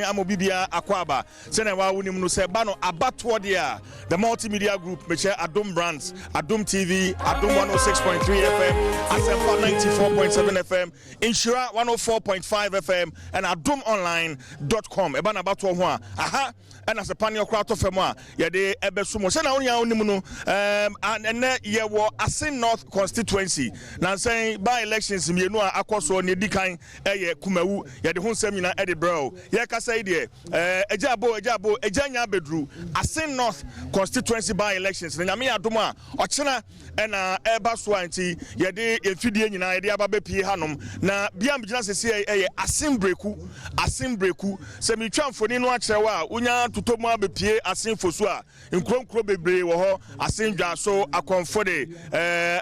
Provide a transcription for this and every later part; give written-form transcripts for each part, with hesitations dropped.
Ama obibiara akɔ aba. Sɛnea waa wonim no, sɛ ba no abatoɔ deɛ a, the Multimedia Group, mekyɛ Adom Brands, Adom TV, Adom 106.3 FM, Asɛmpa 94.7 FM, Nhyira 104.5 FM ɛna adomonline.com, ɛba no abatoɔ ho a, aha ɛna sɛ paneɛ koraa tɔ fam a, yɛde ɛbɛso mu. Sɛnea wonya wonim no, ɛnɛ yɛwɔ Assin North constituency. Nansɛn by elections mmienu a akɔ soɔ ne ɛdi kan ɛyɛ Kumawu. Yɛde ho nsɛm nyinaa ɛde brɛ o. Yɛkasa yi deɛ, ɛgya abo, ɛgya abo, ɛgya nya abɛduru Assin North constituency by elections na Nyame yɛ adom a, ɔkyena ɛna ɛba so a, nti yɛde mfidie nyinaa yɛde aba bɛpie hanom. Na bia megyina sɛsi ɛyɛ Assin Breku. Assin Breku, sɛ metwa mfoni no akyerɛ wo a, wonya totɔ mu abɛpie Assin Fosu a, nkuronkuro bebree wɔ hɔ: Assin Dwaso, Akɔmfo de,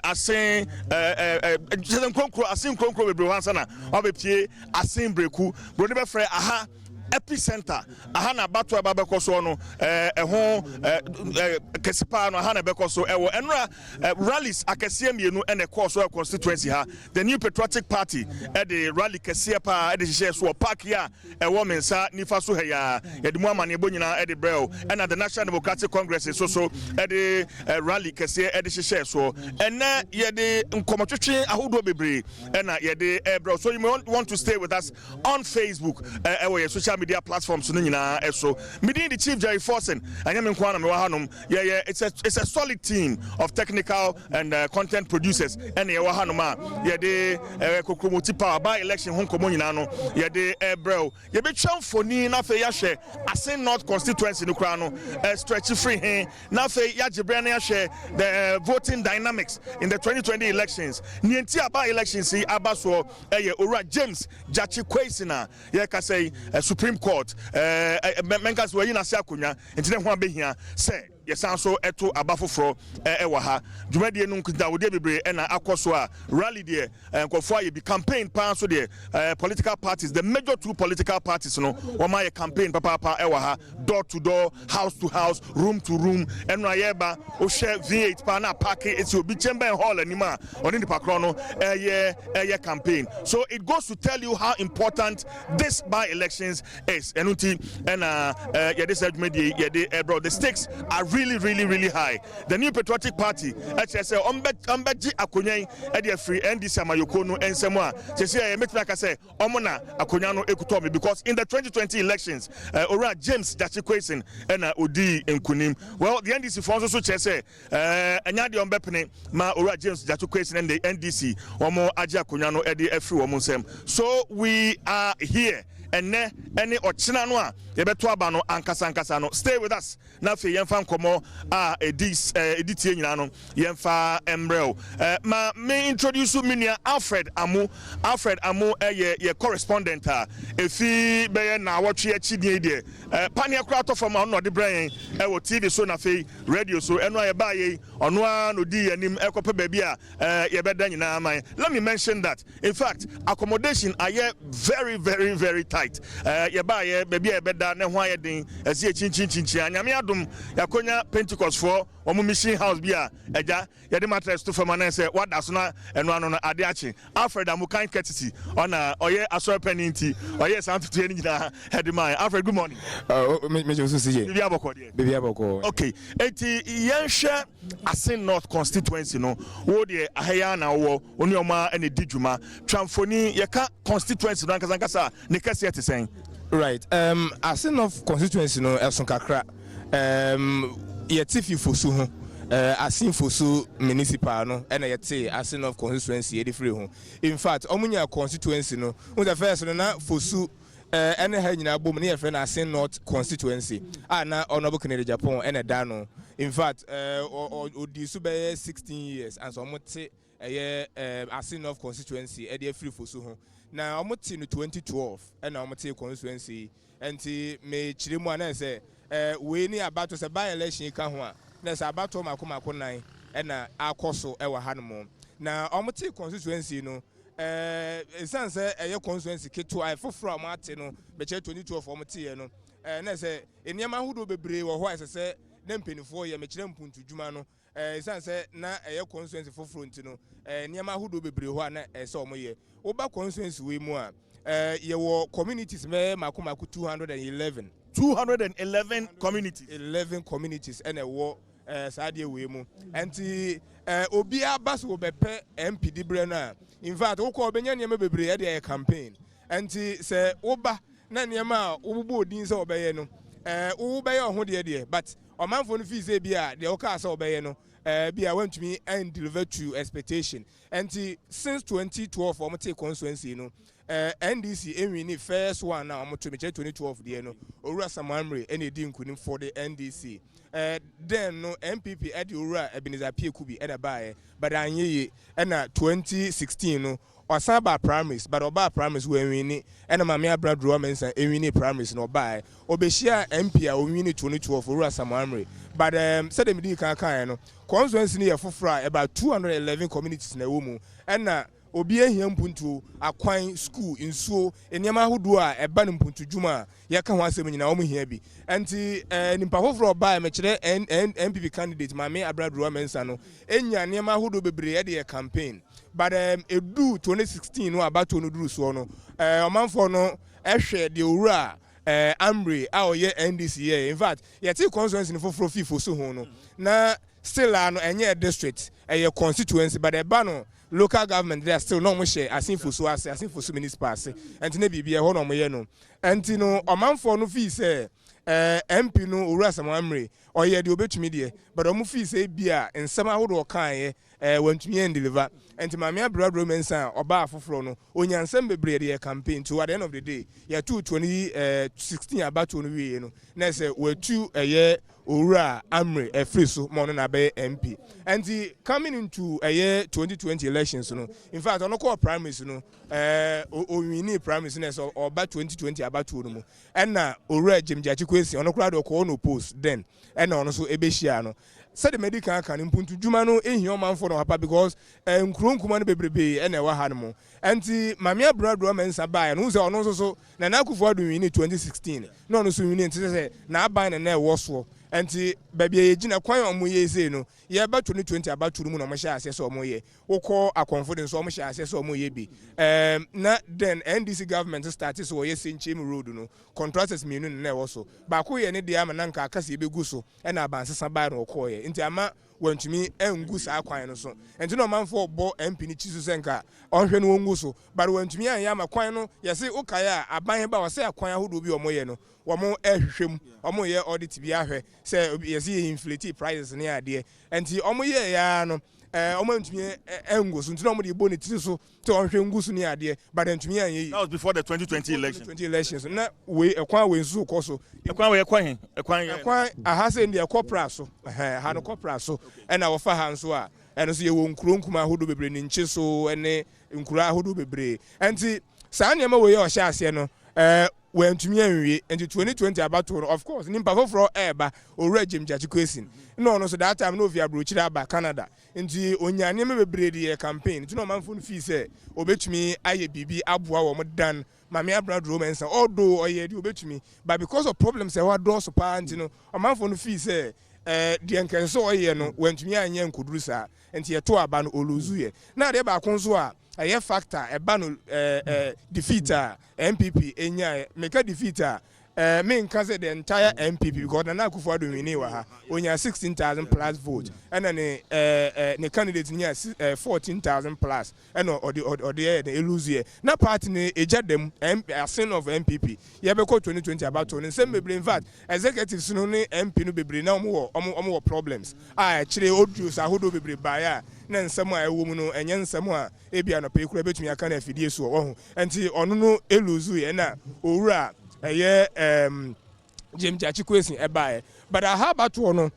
Assin ɛɛ ɛɛ kyerɛ nkuronkuro, Assin nkuronkuro bebree wɔ hɔ ansa na wabɛpie Assin Breku. Buroni bɛfrɛ aha epicenter. Aha na abatoɔ ɛba bɛkɔ soɔ no, ɛho ɛɛ ɛɛ kɛse paa no, aha na ɛbɛkɔ so. Ɛwɔ ɛnora rallies akɛseɛ mmienu ɛna ɛkɔɔ so wɔ constituency ha. The New Patriotic Party ɛde rally kɛseɛ paa ɛde hyehyɛ so wɔ park yi a ɛwɔ me nsa nifa so ha yi a yɛde mu amanneɛbɔ nyinaa ɛde brɛ o. Ɛna the National Democratic Congress nso so ɛde rally kɛseɛ ɛde hyehyɛ soɔ. Ɛnɛ yɛde nkɔmɔtwetwe ahodoɔ bebree ɛna yɛde ɛbrɛ o, so you may want to stay with us on Facebook, ɛwɔ yɛ social media platforms no nyinaa ɛso. Medin de Chief Jerry Forson. Ɛnyɛ me nko ara na mewɔ hanom. Yɛyɛ it's a solid team of technical and content producers ɛna yɛwɔ hanom a yɛde kokromoti power by election ho nkɔmmɔ nyinaa no yɛde ɛbrɛ o. Yɛbɛtwa mfoni na afei yɛahwɛ Assin North constituency no koraa no stretch firi he, na afei yɛagye berɛ no yɛahwɛ the voting dynamics in the 2020 elections. Nea nti aba elections yi aba soɔ ɛyɛ Owura James Gyakye Quayson a yɛkasa yi, Supreme Court mɛnka sɛ wɔayi n'ase akonnwa, nti ne ho abɛhia sɛ yɛsan so ɛto aba foforɔ ɛwɔ ha. Dwumadie no, nkitahodie bebree ɛna akɔ so a, rally deɛ, nkɔfoɔ ayɛ bi, campaign paa nso deɛ, political parties, the major two political parties no, wɔn ayɛ campaign papaapa ɛwɔ ha, door to door, house to house, room to room. Ɛno a yɛreba, wohwɛ V8 paa na park esi obi chamber hall anim a ɔne nipa korɔ no ɛyɛ campaign. So it goes to tell you how important this by elections is. Ɛno nti ɛna yɛde sɛ dwumadie yɛde ɛbrɛ. The stakes are really, really, really high. The New Patriotic Party ɛkyerɛ sɛ ɔmbɛgye akonnwa yi ɛde afiri NDC amayoko no nsɛm a sɛsi a yɛmɛtumi aka sɛ ɔmo na akonnwa no ekutɔ mi, because in the 2020 elections, Owura James Gyakye Quayson ɛna odii nkunim. Well, the NDC foɔ nso so kyerɛ sɛ ɛnya deɛ ɔmbɛpene ma Owura James Gyakye Quayson and the NDC wɔn agye akonnwa no ɛde afiri wɔn nsam. So we are here ɛnɛ ɛne ɔkyena no a yɛbɛto aba no ankasa ankasa no. Stay with us na afei yɛmfa nkɔmmɔ a ɛdi ɛdi tie nyinaa no yɛmfa mmerɛ o. Ma me introduce me nua Alfred Amu. Alfred Amu ɛyɛ yɛ correspondent a efi bɛyɛ naawɔtwe akyi die deɛ, paneɛ koraa atɔ fam a, ɔno na ɔde brɛ yɛn ɛwɔ TV so na afei radio so. Ɛno a yɛbaa yɛ yi, ɔno ara na odi yɛn anim ɛkɔpɛ baabi a yɛbɛda nyinaa man. Let me mention that in fact accommodation ayɛ very, very, very tight. Yɛbaa yɛ baabi a yɛbɛda ne ho ayɛ den, ɛsi yɛ kyinkyinkyinkyin a, Nyame adom yɛakɔnya Pentecost foɔ wɔn mission house bi a ɛgya yɛde mattress to fam anan sɛ wada so na ɛno ano no ade akye. Alfred Amukan Kɛtiti, ɔna ɔyɛ asɔre panyin nti ɔyɛ saa ntutuɛ no nyinaa ɛde maa yɛn. Alfred, good morning. Me nso si yɛ. Bibi abɔkɔ deɛ? Bibi abɔkɔ. Okay, eti yɛnhwɛ Assin North constituency no. Wo deɛ, ahɛyɛ na wowɔ, wo ne ɔmo a ɛna di dwuma. Twamfoni, yɛka constituency no ankasa ankasa a, ne kɛseɛ te sɛn? Right, Assin North constituency no ɛso kakra. Yɛte fi Fosu ho, Assin Fosu Municipal no ɛna yɛte Assin North constituency yɛde firi ho. In fact, ɔmo nya constituency no n sɛ first no na Fosu ɛne ha nyinaa bom ne yɛfrɛ no Assin North constituency a na Honourable Kennedy Agyapong ɛna da no. In fact, ɔdi so bɛyɛ 16 years ansa ɔmo te ɛyɛ Assin North constituency ɛde afiri Fosu ho. Na ɔmo te no 2012 ɛna ɔmo te constituency yi. Nti mekyerɛ mu a, na sɛ wei ne abato sɛ by election yi ka ho a, na sɛ abatoɔ mako mako nan ɛna akɔ so ɛwɔ hanom. Na ɔmo te constituency no, ɛsiane sɛ ɛyɛ constituency ketewa foforɔ a ɔmo ate no, bɛkyerɛ 2012 ɔmo teɛ no, na sɛ nneɛma ahodoɔ bebree wɔ hɔ a ɛsɛ sɛ ne mpanimfoɔ yɛ. Mekyerɛ mpuntudwuma no, ɛsiane sɛ na ɛyɛ constituency foforɔ nti no, nneɛma ahodoɔ bebree hɔ a na ɛsɛ ɔmo yɛ. Woba constituency wei mu a, Yɛwɔ communities mɛyɛ mako mako 211. 211 communities. 11 communities ɛna ɛwɔ saa adeɛ wei mu. Nti obiara ba so wɔbɛpɛ MP di berɛ no a, in fact, wokɔ ɔbɛnya nneɛma bebree ɛde ɛyɛ campaign. Nti sɛ woba na nneɛma a wobobɔ odin sɛ wɔbɛyɛ no, wobɛyɛ ɔho deɛ, but ɔmanfoɔ no fii sɛ bi a deɛ wokaa sɛ wɔbɛyɛ no, bi a wantumi and deliver to expectation. Nti since 2012 wɔn te constituency no, NDC ewin first one na wɔn to mekyerɛ 2012 deɛ no, Owura Samuel Amre ɛna edi nkunim for the NDC. Then no NPP ɛde Owura Ebenezer Pie Kubi ɛna baayɛ, but anyɛ yie. Ɛna 2016 no ɔsan ba primaries, but ɔbaa primaries wɔ ewin, ɛna Maame Abena Duruwa Mensah ewin primaries na ɔbaayɛ ɔbɛhyia MP a owin 2012, Owura Samuel Amre. But sɛdeɛ mi di kan kan no, constituency no yɛ foforɔ a about 211 communities na ɛwɔ mu, ɛna obi ehia mpuntuo, akwan, school, nsuo, nneɛma ahodoɔ a ɛba no mpuntudwuma a yɛka ho asɛm nyinaa, wɔn hia bi. Nti nipa foforɔ ɔbaa mɛkyerɛ N N NPP candidate Maame Abena Duruwa Mensah no enya nneɛma ahodoɔ bebree ɛde yɛ campaign. But edu 2016 no, abatoɔ no duru soɔ no, ɔmanfoɔ no ɛhwɛ deɛ Owura Amre a ɔyɛ NDC yɛ. In fact, yɛte constituency no foforɔ fi Foso ho no na still a no ɛnyɛ district, ɛyɛ constituency, but ɛba no local government there, still na ɔmo hyɛ Assin Foso ase, Assin Foso municipal ase. Ɛnti ne biribi ɛhɔ na ɔmo yɛ no. Ɛnti no ɔmanfoɔ no fii sɛ MP no, Owura Samuel Amre, ɔyɛ deɛ obetumi deɛ, but ɔmo fii sɛ bi a nsɛm ahodoɔ ɔkaeɛ wɔntumi yɛn deliver. Nti Maame Abena Duruwa Mensah a ɔbaa foforɔ no onya nsɛm bebree de yɛ campaign. So at the end of the day, yɛtu 2016 abatoɔ no wie no na sɛ wɔatu ɛyɛ Owura Amre ɛfiri so ma ɔno na abɛyɛ MP. Nti coming into ɛyɛ 2020 elections no, in fact, ɔno kɔɔ primaries no, owin primaries no, ɛsɛ ɔba 2020 abatoɔ no mu, ɛna Owura James Gyakye Quayson, ɔno koraa de ɔkɔɔ no post then, ɛna ɔno nso ɛbɛhyia no. Sɛde mɛdi kan aka no, mpuntudwuma no ehia ɔmanfo no papa because nkuro nkuma no bebrebe ɛna ɛwɔ ha no mu. Nti Maame Abena Duruwa Mensah baeɛ no, sɛ ɔno nso so Nana Akufo Addo win 2016 na ɔno nso win, nti sɛ n'aban na na ɛwɔ soɔ. Nti baabi a yɛgyina, kwan a ɔmo yɛ sei no, yɛba 2020 abatoɔ no mu na ɔmo hyɛ aseɛ sɛ ɔmo yɛ. Wokɔ Akɔnfo de nso, ɔmo hyɛ aseɛ sɛ ɔmo yɛ bi. Na then NDC government start sɛ wɔyɛ Senkyem road no, contractors mmienu na ɛwɔ so, baako yɛ ne deɛ ama na nka akasi ebegu so, ɛna abansesa baa na ɔkɔɔyɛ, nti ama wɔntumi ngu saa kwan no so. Nti na ɔmanfoɔ bɔ MP no kyi so sɛ nka ɔnhwɛ no wɔngu so, but wɔntumi anyɛ ama kwan no. Yɛsɛ wokaeɛ a, aban ba wɔsɛ akwan ahodoɔ bi a wɔyɛ no, wɔn ɛhwehwɛ mu, wɔn yɛ audit bi ahwɛ sɛ yɛsɛ yɛ inflate prices ne adeɛ. Nti wɔn yɛ ya no, wɔn ntumi ɛngu so, nti na wɔn de bɔ ne tiri so sɛ ɔnhwɛ ngu so ne adeɛ, but ntumi anyɛ yi. That was before the 2020 election. 2020 elections na wei ɛkwan wei nso kɔ so. Ɛkwan wei ɛkɔ he? Ɛkwan yɛ. Ɛkwan aha sɛ deɛ ɛkɔ Pra so, ɛhɛn ha no kɔ Pra so, ɛna wɔfa ha nso a, ɛno nso yɛwɔ nkuro nkuma ahodoɔ bebree ne nkye so ɛne nkuro ahodoɔ bebree. Nti saa nneɛma wei a ɔhyɛ aseɛ no, wɔntumi anwie. Nti 2020 abatoɔ no, of course, nipa foforɔ ɛɛba, Owura James Gyakye Quayson, na ɔno nso that time na ofi aburokyire aba Canada, nti onya nneɛma bebree de yɛ campaign. Nti na ɔmanfo no fii sɛ obetumi ayɛ biribi aboa wɔn dan Maame Abena Duruwa Mensah. Although ɔyɛ deɛ obetumi, but because of problems ɛwɔ adɔɔso paa nti no, ɔmanfo no fii sɛ deɛ nkɛse sɛ ɔyɛ no, wɔntumi anyɛ nkoduru saa. Nti yɛto aba no, olose yɛ. Na adeɛ baako nso a ɛyɛ factor ɛba no ɛɛ ɛɛ defeat a NPP enya, meka defeat a, menka sɛ the entire NPP, because Nana Akufo Addo win wɔ ha, onya 16,000 plus vote, ɛna ne ɛɛ ɛɛ ne candidate nya 14,000 plus, ɛna ɔde ɛyɛ ne elose yɛ. Na party ne egya dɛm Assin of NPP yɛbɛkɔ 2020 abatoɔ ne nsɛm bebree. In fact, executives no ne MP no bebree na ɔmo wɔ problems a ɛkyerɛ audios ahodoɔ bebree baeɛ a na nsɛm a ɛwɔ mu no ɛnyɛ nsɛm a ebi anɔpɛ ekura ebetumi aka na afidie so wɔ ho. Nti ɔno no elose yɛ, na Owura ɛyɛ James Gyakye Quayson ɛbaeɛ. But aha abatoɔ no,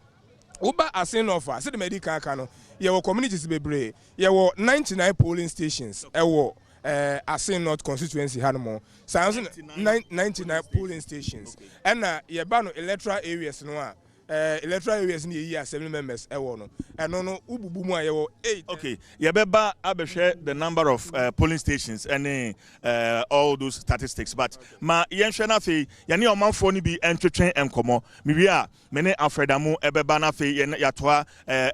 woba Assin North a, sɛdeɛ mɛdi kan aka no, yɛwɔ communities bebree. Yɛwɔ 99 polling stations ɛwɔ Assin North constituency ha no mo. Saa nso 99 polling stations, ɛna yɛba no electoral areas no a Electoral areas no yɛyi assembly members ɛwɔ no, ɛno no wobubu mu a, yɛwɔ 8. Okay, yɛbɛba abɛhwɛ the number of polling stations ɛne all those statistics, but ma yɛnhwɛ no afei yɛne ɔmanfoɔ no bi ntwetwe nkɔmmɔ. Mewie a, me ne Alfred Amu ɛbɛba no, afei yɛn yɛatoa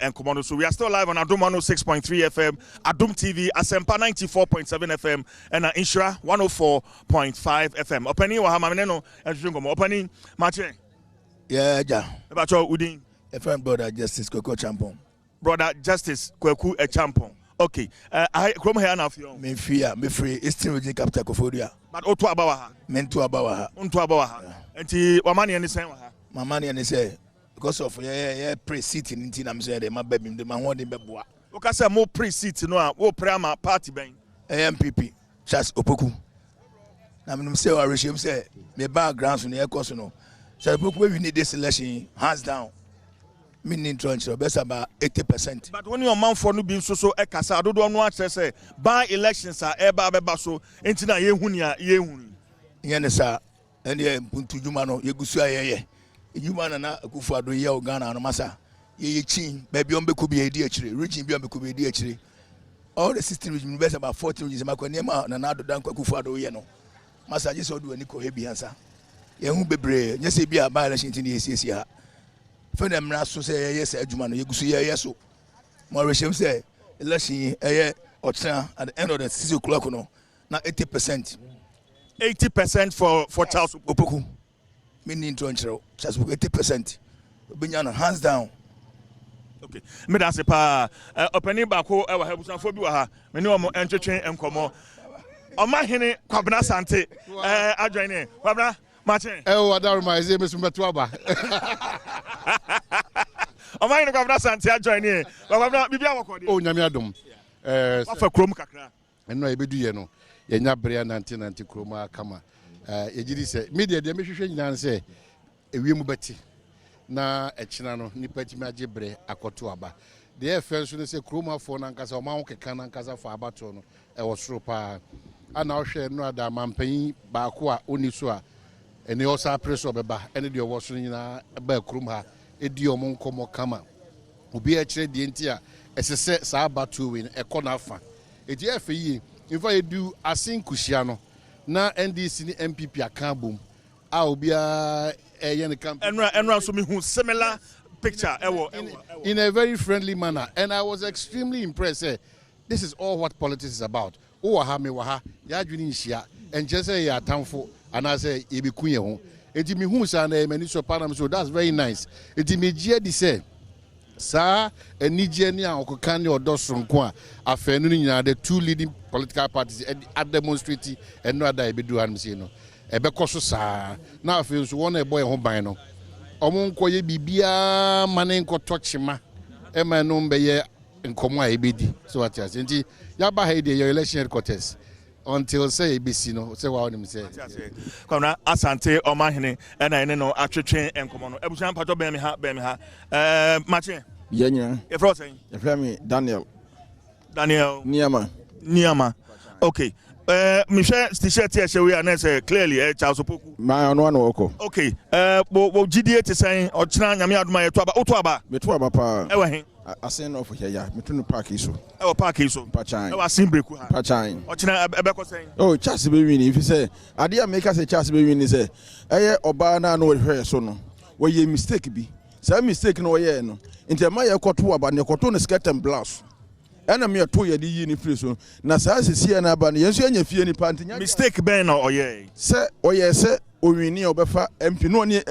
nkɔmmɔ no so. We are still live on Adom 106.3 FM, Adom TV, Asɛmpa 94.7 FM ɛna Nhyira 104.5 FM. Ɔpanin wɔ ha, ma me ne no ntwetwe nkɔmmɔ. Ɔpanin, makye. Yɛ agya. Ɛbɛkyɛ wo din? Yɛfrɛ me Brother Justice Kwaku Acheampong. Brother Justice Kwaku Acheampong, okay. Kurom ha na afei ɔn? Memfiri a, mefiri Eastern Region capital, Koforidua. But woto aba wɔ ha? Mento aba wɔ ha. Wonto aba wɔ ha. Nti wamaneɛ ne sɛn wɔ ha? Mamaneɛ ne sɛ because of yɛ pre seat no nti na me sɛ yɛde ma ba bi de ma hoɔden bɛboa. Woka sɛ mo pre seat no a, wopere ama party bɛn? Ɛyɛ NPP, Charles Opoku. Na menim sɛ awerɛhyɛm sɛ mebaa ground so no, yɛkɔ so no, Charles Opoku bɛwin this election hands down. Menni ntorɔ nkyerɛ, ɔbɛsa ba 80%. But wo ne ɔmanfoɔ no bi nso so ɛkasa, dodoɔ no akyerɛ sɛ by elections a ɛreba abɛba so nti na yɛhu nea yɛhu no. Nyɛ ne saa, ɛneɛ mpuntu dwuma no yɛgu so a yɛyɛ edwuma. Nana Akufo Addo yɛ wɔ Ghana no, masa yɛyɛ kyin baabi a ɔmbɛkɔ bi, yɛdi akyire. Region bi a ɔmbɛkɔ bi, yɛdi akyire. All the 16 regions, bɛsɛ about 14 regions makɔ. Nneɛma a Nana Addo Dankwa Akufo Addo yɛ no, masa gye sɛ ɔde w'ani kɔ hɛ bi ansa. Yɛn ho bebree nyɛ sɛ bi a by election nti ne yɛsiesie ha fɛ na mmara so sɛ yɛyɛ sɛ adwuma no yɛgu so yɛyɛ so. Mo awerɛhyɛm sɛ election yi ɛyɛ ɔkyena at the end of the 6 o'clock no na 80%. 80% for Charles Opoku. Menni ntorɔ nkyerɛw, Charles Opoku 80% obɛnya no hands down. Okay, meda ase paa. Ɔpanin baako ɛwɔ ha, abusuafoɔ bi wɔ ha, me ne wɔn ntwetwe nkɔmmɔ. Ɔmahene Kwabena Sante adwan ne Kwabena makye. Ɛwɔ adaroma ɛsɛ mesu bɛto aba. Ɔmahene Kwabena Sante adwan ne Kwabena. Biribi awɔkɔ deɛ? O, Nyame adom. Wafa kurom kakra. Ɛno a yɛbɛdu yɛ no, yɛnya bere anante nante kurom a kama. Yɛgye di sɛ me deɛ mehwehwɛ nyinaa ne sɛ ewiem bɛte na ɛkyena no nipa tumi agye berɛ akɔto aba. Deɛ ɛfɛ nso ne sɛ kurom afoɔ no ankasa ɔma ho keka no ankasa fa abatoɔ no ɛwɔ soro paa. Ana ɔhwɛ no ada mampanyin baako a ɔni so a ɛne ɔsa apere so ɔbɛba, ɛne deɛ ɔwɔ so no nyinaa baa kurom ha, ɛdi ɔmo nkɔmmɔ kama. Obiara kyerɛ deɛ nti a ɛsɛ sɛ saa abatoɔ wei no ɛkɔ n'afa. Eti ɛfɛ yie nfa yɛdu ase nkuhyia no na NDC ne NPP aka abom a obiara ɛyɛ ne campaign. Ɛnura nso mi hu similar picture ɛwɔ in a very friendly manner, and I was extremely impressed. Say this is all what politics is about. Wowɔ ha, mewɔ ha, yɛadwene nhyia, ɛnkyerɛ sɛ yɛyɛ atamfo anaasɛ yɛbɛku yɛn ho. Enti mehu saa na ɛyɛ m'ani sɔ paa nam so, that's very nice. Enti megye adi sɛ saa anigyeɛ ne ahokeka ne ɔdɔ soronko a afɛn no nyinaa the two leading political parties ɛde ademonstrate ɛno ada a yɛbɛduru hanom sei no, ɛbɛkɔ so saa. Na afei nso wɔn a ɛbɔ yɛn ho ban no, ɔmo nkɔyɛ biribiara ma ne nkɔtɔ kyema ɛma ɛno mbɛyɛ nkɔmɔ a yɛbɛdi so, wate ase. Nti yɛaba ha yi deɛ, yɛ election headquarters until sɛ yɛbɛsi no sɛ waa wonim sɛ Kwamina Asante ɔmahene ɛna ɛne no atwetwe nkɔmɔ no. Abusua, mpatɔ, bɛn mi ha, bɛn mi ha. Makye. Yɛ nyina. Yɛfrɛ wo sɛn? Yɛfrɛ me Daniel. Daniel Nneɛma. Nneɛma, okay. Mehwɛ T-shirt a ɛhyɛ wei a, na ɛsɛ clearly Charles Opoku. Maa ɔno ano wɔkɔ. Okay, wo gyidie te sɛn? Ɔkyena Nyame adom a yɛto aba, woto aba? Meto aba paa. Ɛwɔ he? Assin North hɛ ya, meto no park yi so. Ɛwɔ park yi so? Mpakyan. Ɛwɔ Assin Breku ha? Mpakyan. Ɔkyena ɛbɛkɔ sɛn? Oh, Charles bɛwin, efi sɛ adeɛ a meka sɛ Charles bɛwin ni sɛ ɛyɛ ɔbaa no a na wɔhwɛ so no, wɔyɛ mistake bi. Saa mistake no wɔyɛɛ no nti ɛma yɛkɔto aba no, yɛkɔto no skirt and blouse, ɛna me yɛto yɛde yi ne firi so. Na saa sisi no aba no, yɛn nso yɛnya fie nipa nti Mistake bɛn na ɔyɛɛ? Sɛ ɔyɛ sɛ owini a ɔbɛfa MP na ɔne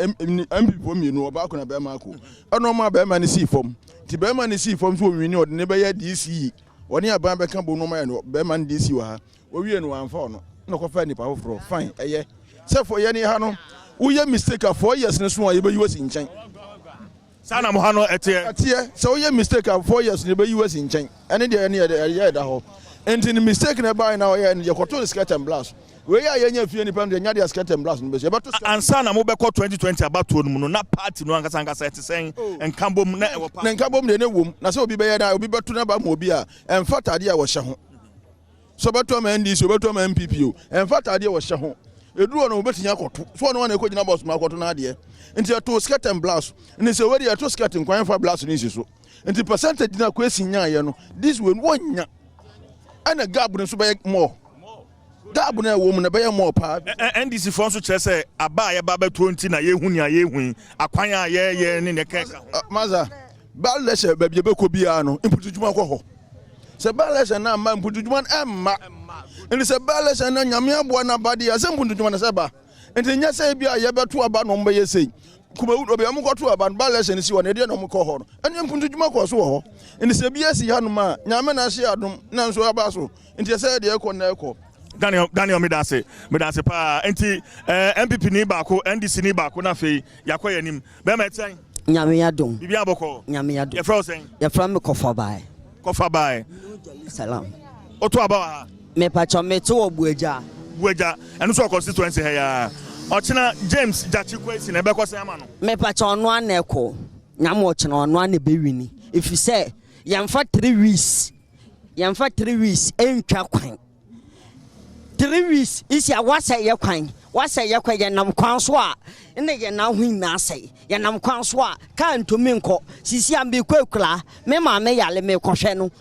MP foɔ mmienu, ɔbaako na bɛrima ako, ɛna ɔma bɛrima no sii fam. Nti bɛrima no sii fam so owini, ɔde ne bɛyɛ DCE, ɔne aban bɛka bom na ɔma yɛ no bɛrima no DCE wɔ ha. Owie no, wamfa ɔno na ɔkɔfa nipa foforɔ. Fine, ɛyɛ sɛ fo yɛ ne ha no, woyɛ mistake a, 4 years no so a yɛbɛyi wasi nkyɛn. Saa na mo ha no ɛteɛ? Ɛteɛ sɛ woyɛ mistake a, 4 years no yɛbɛyi wasi nkyɛn. Ɛne deɛ ɛne yɛ ɛda hɔ. Nti no mistake na ɛbaeɛ na ɔyɛ no, yɛkɔto no skirt and blouse. Wei a yɛnya fie nipa no deɛ, nya deɛ skirt and blouse no bɛsi, yɛbɛto skirt. Ansa na mobɛkɔ 2020 abatoɔ no mu no, na party no ankasa ankasa ɛte sɛn? Nkabom na ɛwɔ party? Na nkabom deɛ ne wom. Na sɛ obi bɛyɛ na obi bɛto n'aba ma obi a, ɛmfa ataadeɛ a wɔhyɛ ho. Sɛ ɔbɛto ama NDC, ɔbɛto ama NPP o, ɛmfa ataadeɛ a wɔhyɛ ho. Ɛduru hɔ no wɔbɛtumi akɔto. So ɔno ara na ɛkɔgyina bɔs mu akɔto n'adeɛ. Nti ɛtoo skirt and blouse. Nti sɛ wei deɛ ɛto skirt nko a yɛmfa blouse no nsi so. Nti percentage no a Kwesi nyaeɛ no, this way no wɔnnya. Ɛna gap no nso bɛyɛ more. Gap no a ɛwɔ mu no ɛbɛyɛ more paa. NDC foɔ nso kyerɛ sɛ aba a yɛba abɛtoɔ nti na yɛrehu nea yɛrehu yi, akwan a yɛreyɛ ne nea ɛkeka ho. Masa, Bangladesh baabi a ɛbɛkɔ biara no, mpuntudwuma kɔ hɔ. Sɛ Bangladesh no amma mpuntudwuma no ɛmma. Nti sɛ Bangladesh no Nyame aboa no aba deɛ a, sɛ mpuntudwuma no sɛ ba. Nti nyɛ sɛ ebi a yɛbɛto aba na wɔbɛyɛ sei. Kumawu baabi a wɔkɔto aba no, Bangladesh no si hɔ no, ɛdeɛ na wɔkɔ hɔ no. Ɛnneɛ mpuntudwuma kɔɔ so wɔ hɔ. Nti sɛ ebi asi hanom a, Nyame na ahyɛ adom na nso aba so. Nti ɛsɛ deɛ ɛkɔ na ɛkɔ. Daniel Daniel meda ase meda ase paa nti eh, NPP ni baako NDC ni baako na afei yɛakɔ yɛn anim bɛrima ɛte sɛn? Nyame adom. Biribi abɔkɔ. Nyame adom. Yɛfrɛ wo sɛn? Yɛfrɛ me Kɔfabae. Kɔfabae. New Jerusalem. Woto aba wɔ ha? Mepakyɛ mete wɔ Buagya. Buagya ɛno nso wɔ constituency ha yi ara. Ɔkyena James Gyakye Quayson ɛbɛkɔ sɛn ama no? Mepakyɛ ɔno ara na ɛkɔ. Nyame ɔkyena ɔno ara na ɛbɛwini. Ɛfiri sɛ yɛmfa 3 weeks Yɛnfa three weeks ntwa kwan. Three weeks isi a wasɛe yɛ kwan, wasɛe yɛ kwan. Yɛnam kwan so a ne yɛn nan ho nyinaa asɛe. Yɛnam kwan so a kaa ntumi nkɔ. Sisi a mekɔ akura, me maame yare mekɔhwɛ no.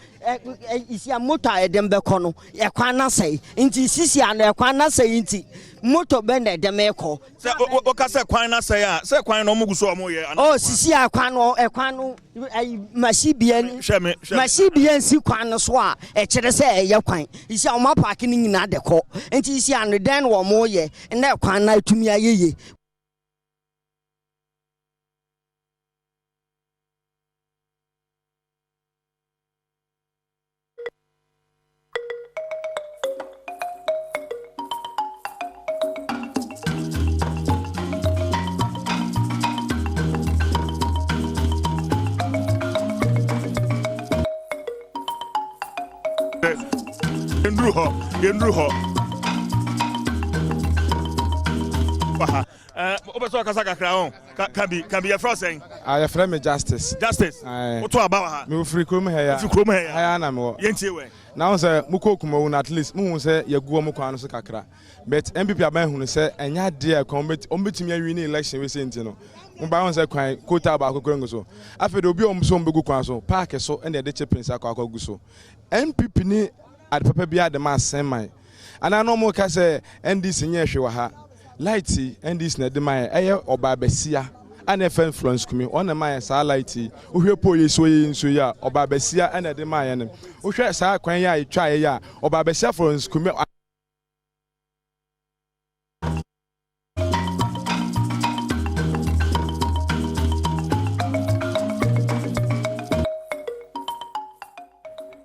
Isi a moto a ɛde bɛkɔ no, ɛkwan no asɛe. Nti sisi a no ɛkwan no asɛe nti moto bɛn na ɛde mekɔ. Sɛ woka sɛ kwan no asɛe a, sɛ kwan no wɔn gu so a wɔyɛ anaa? Oh, sisi a kwan no ɛkwan no ayi machine bia machine bia nsi kwan no so a ɛkyerɛ sɛ ɛyɛ kwan. Sisi a wɔn apaake no nyinaa de kɔ. Nti sisi a no dɛn na wɔn yɛ na ɛkwan no atumi ayɛ yie. Yɛnduru hɔ, yɛnduru hɔ. Ha. Wopɛ sɛ ɔkasa kakra ho? Ka bi, ka bi. Yɛfrɛ sɛn? Ah, yɛfrɛ me Justice. Justice. Woto aba wɔ ha? Mewɔ firi kurom ha ya. Firi kurom ha ya. Ha ya na mewɔ. Yɛntie wɛ. Na ho sɛ mokɔ Kumawu no at least muhu sɛ yɛgu wɔn kwan no so kakra. But NPP aban hunu sɛ ɛnyɛ adeɛ a kwan wɔn bɛtumi awini election wei sɛ nti no. Mo ba ho sɛ kwan kota baako kura ngu so. Afei de obi a wɔn so wɔn bɛgu kwan so park so ɛna yɛde chippings akɔ akɔgu so. NPP ni ade papa biara de ma Asenman. Anaa na ɔmo ka sɛ NDC nyɛɛ hwee wɔ ha. Light yi NDC na ɛde mae, ɛyɛ ɔbaa basia a na yɛfrɛ no Florence Kumi, ɔno na ɛmaa yɛn saa light yi. Wohwɛ pole yi so yi nso yi a, ɔbaa basia na ɛde maa yɛn. Wohwɛ saa kwan yi a yɛtwaeɛ yi a, ɔbaa basia Florence Kumi.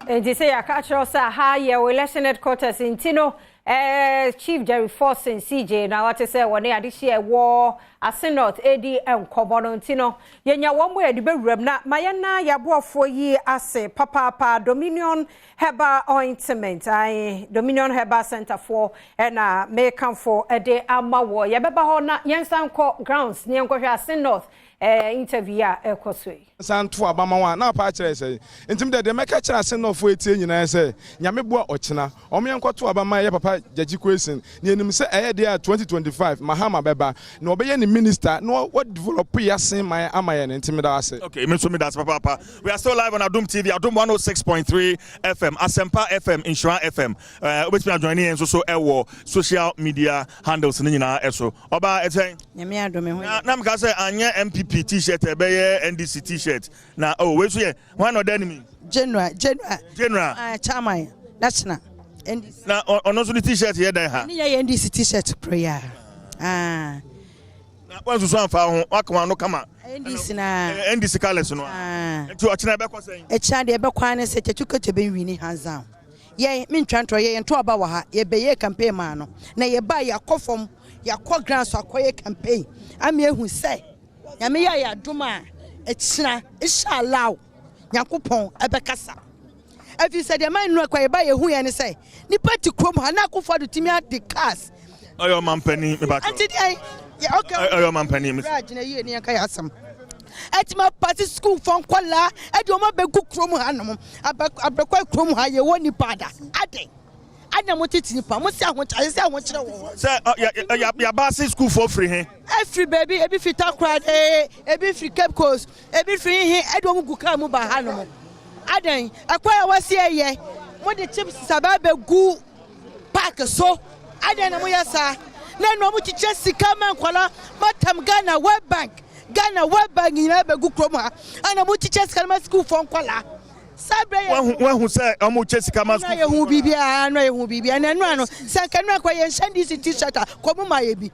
Enti sɛ yɛaka akyerɛ wo sɛ aha yɛ wo election headquarters nti no, eh, Chief Jerry Forson CJ na wate sɛ wɔne adehye a ɛwɔ Ase North redi nkɔmmɔ no nti no, yɛnya wɔn mu a yɛde bɛwuram na ma yɛnna yɛaboafoɔ yi ase papaapa Dominion Herbal Ointment, ae, Dominion Herbal Center foɔ na mekamfo de ama woɔ. Yɛbɛba hɔ na yɛnsan nkɔ grounds na yɛnkɔhwɛ Ase North eh, interview a ɛrekɔ so yi. San to aba ma wɔn a, na apa akyerɛ sɛn? Nti me deɛ, deɛ mɛka kyerɛ Asenɔfoɔ a ɛtie nyinaa ne sɛ, Nyame boa ɔkyena, wɔn yɛnkɔto aba ma yɛ papa Gyakye Quayson, na yɛnim sɛ ɛyɛ deɛ a 2025 Mahama bɛba, na ɔbɛyɛ ne minister, na wa develop Yasin man ama yɛn, nti meda wo ase. Okay, me nso meda ase papaapa. We are still live on Adom TV, Adom 106.3 FM, Asempa FM, Nhyira FM. Eh, wobɛtumi ajoin yɛn nso so ɛwɔ social media handles no nyinaa ɛso. Ɔbaa ɛkyɛn. Nyame adom me ho yɛ. Na meka sɛ anyɛ NPP t-shirt ɛbɛyɛ NDC t-shirt. Na oh wei nso yɛ hwan na ɔda anim yi? General General. General. Uh, chairman national NDC. Na ɔno nso ne t-shirt yɛ dɛn ha? Ne yɛ NDC t-shirt koro ya. Ah. Na wansusu amfa ho waka wɔn ano kama. NDC na. NDC colours no. Ah. Nti ɔkyena ɛbɛkɔ sɛn? Ɛkyena deɛ ɛbɛkɔ ara ne sɛ Kyekye Kete bɛ wini hands down. Yɛn, mentwa ntorɔ, yɛn yɛnto aba wɔ ha, yɛbɛyɛɛ campaign maa no, na yɛbae, yɛakɔ fam, yɛakɔ ground so akɔyɛ campaign ama yɛahu sɛ Nyame yɛ yɛn adom a, ɛkyena, Insha-Allah, Nyankopɔn ɛbɛkasa. Ɛfiri sɛ deɛ ɛma nnura kwan yɛbae yɛhu yɛn ne sɛ, nipa te kurom ha na Akufo-Addo tumi ade cars. Ɔyɛ ɔmampanin, mebakyɛw. Ɛnti deɛn? Yɛ, okay. Ɔyɛ ɔmampanin, mesrɛ. Bra gyina yie ne yɛnka yɛn asɛm. Atumi apase sukuufoɔ nkwadaa de wɔn abɛgu kurom hanom. Abɛkɔ kurom ha yɛwɔ nipa ada. Adɛn? Adɛn mo tete nipa mo se ahokyerɛ ayɛ sɛ ahokyerɛ wɔ hɔ. Sɛ ɔ yɛ yaba ase sukuufoɔ firi he? Ɛfiri baabi ebi firi Takoradi ebi firi Cape Coast ebi firi he ɛde wɔn gu kaa mu ba ha nom adɛn ɛkwan a wɔasi ɛyɛ mo de chips aba abɛgu park so adɛn na mo yɛ saa na ɛna wɔn kyekyɛ sika ma nkwadaa mo atam Ghana World Bank Ghana World Bank nyinaa bɛgu kurom ha ɛna mo kyekyɛ sika ma sukuufoɔ nkwadaa. Saa berɛ yɛ. Wahu sɛ ɔmo kyɛ sika ma sukuu. Ɛna yɛhu biribiara, ɛna yɛhu biribiara. Na ɛno ano, sɛ nka ɛno anka yɛnhyɛ NDC t-shirt a, kɔ mo ma yɛ bi.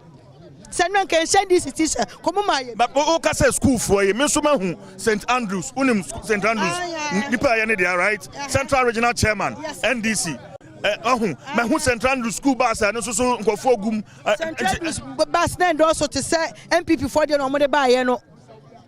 Sɛ ɛno anka yɛnhyɛ NDC t-shirt, kɔ mo ma yɛ bi. But woka sɛ sukuufoɔ yi, me nso mahu St Andrews, wonim St Andrews nipa a ɛyɛ ne dea right? Central Regional Chairman, NDC. Ɔho, mahu St Andrews school bus a ɛno nso so nkurɔfoɔ gum. St Andrews bus na ɛndɔɔso te sɛ NPP foɔ deɛ na wɔde baeɛ no.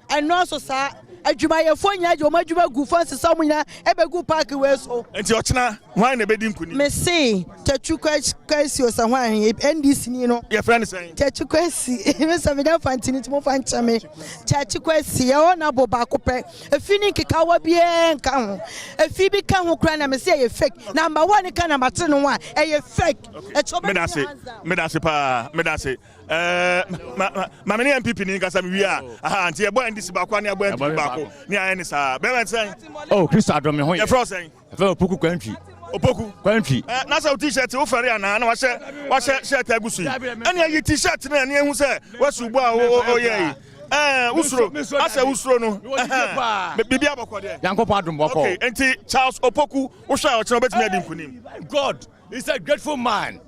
Ɛnnɔɔso saa. Adwumayɛfoɔ nyinaa gye wɔn adwuma gu fam sesa wɔn nyinaa ɛbɛgu paake wei so. Nti ɔkyena hwan na ɛbɛdi nkunim? Mese Kyakyu Kwasi o sɛ hwan NDC ni no. Yɛfrɛ no sɛn? Kyakyu Kwasi. Me sɛ meda Mfantini nti momfa nkyɛ me. Kyakyu Kwasi yɛwɔ n'abo baako pɛ. Efi ne nkekawa biara nka ho. Efi bi ka ho koraa na mese ɛyɛ fake. Number one ka number three no ho a ɛyɛ fake. Ɛkyɛ wobɛtumi hands down. Medase paa medase. Ɛɛ ma ma ma me ne NPP ni nkasa me wie a. Oh. Aha nti yɛbɔ NDC baako ne abɔ NPP baako ne ayɛ ne saa. Bɛrɛ sɛn? Oh, Kristo adom me ho yɛ. Yɛfrɛ wo sɛn? Yɛfrɛ me Opoku Kwantwi. Opoku. Kwantwi. Ɛɛ na sɛ wo t-shirt wo fɛre anaa na wahyɛ wahyɛ shirt agu so yi. Ɛne ayi t-shirt no ɛne ehu sɛ wasu bɔ a o yɛ yi. Ɛɛ wusuro asɛ wusuro no. Ɛhɛn biribi abɔkɔ deɛ. Nyankopɔn adom bɔkɔ. Okay, nti Charles Opoku wohwɛ a ɔkyerɛ wobɛtumi adi nkunim. God is a grateful man.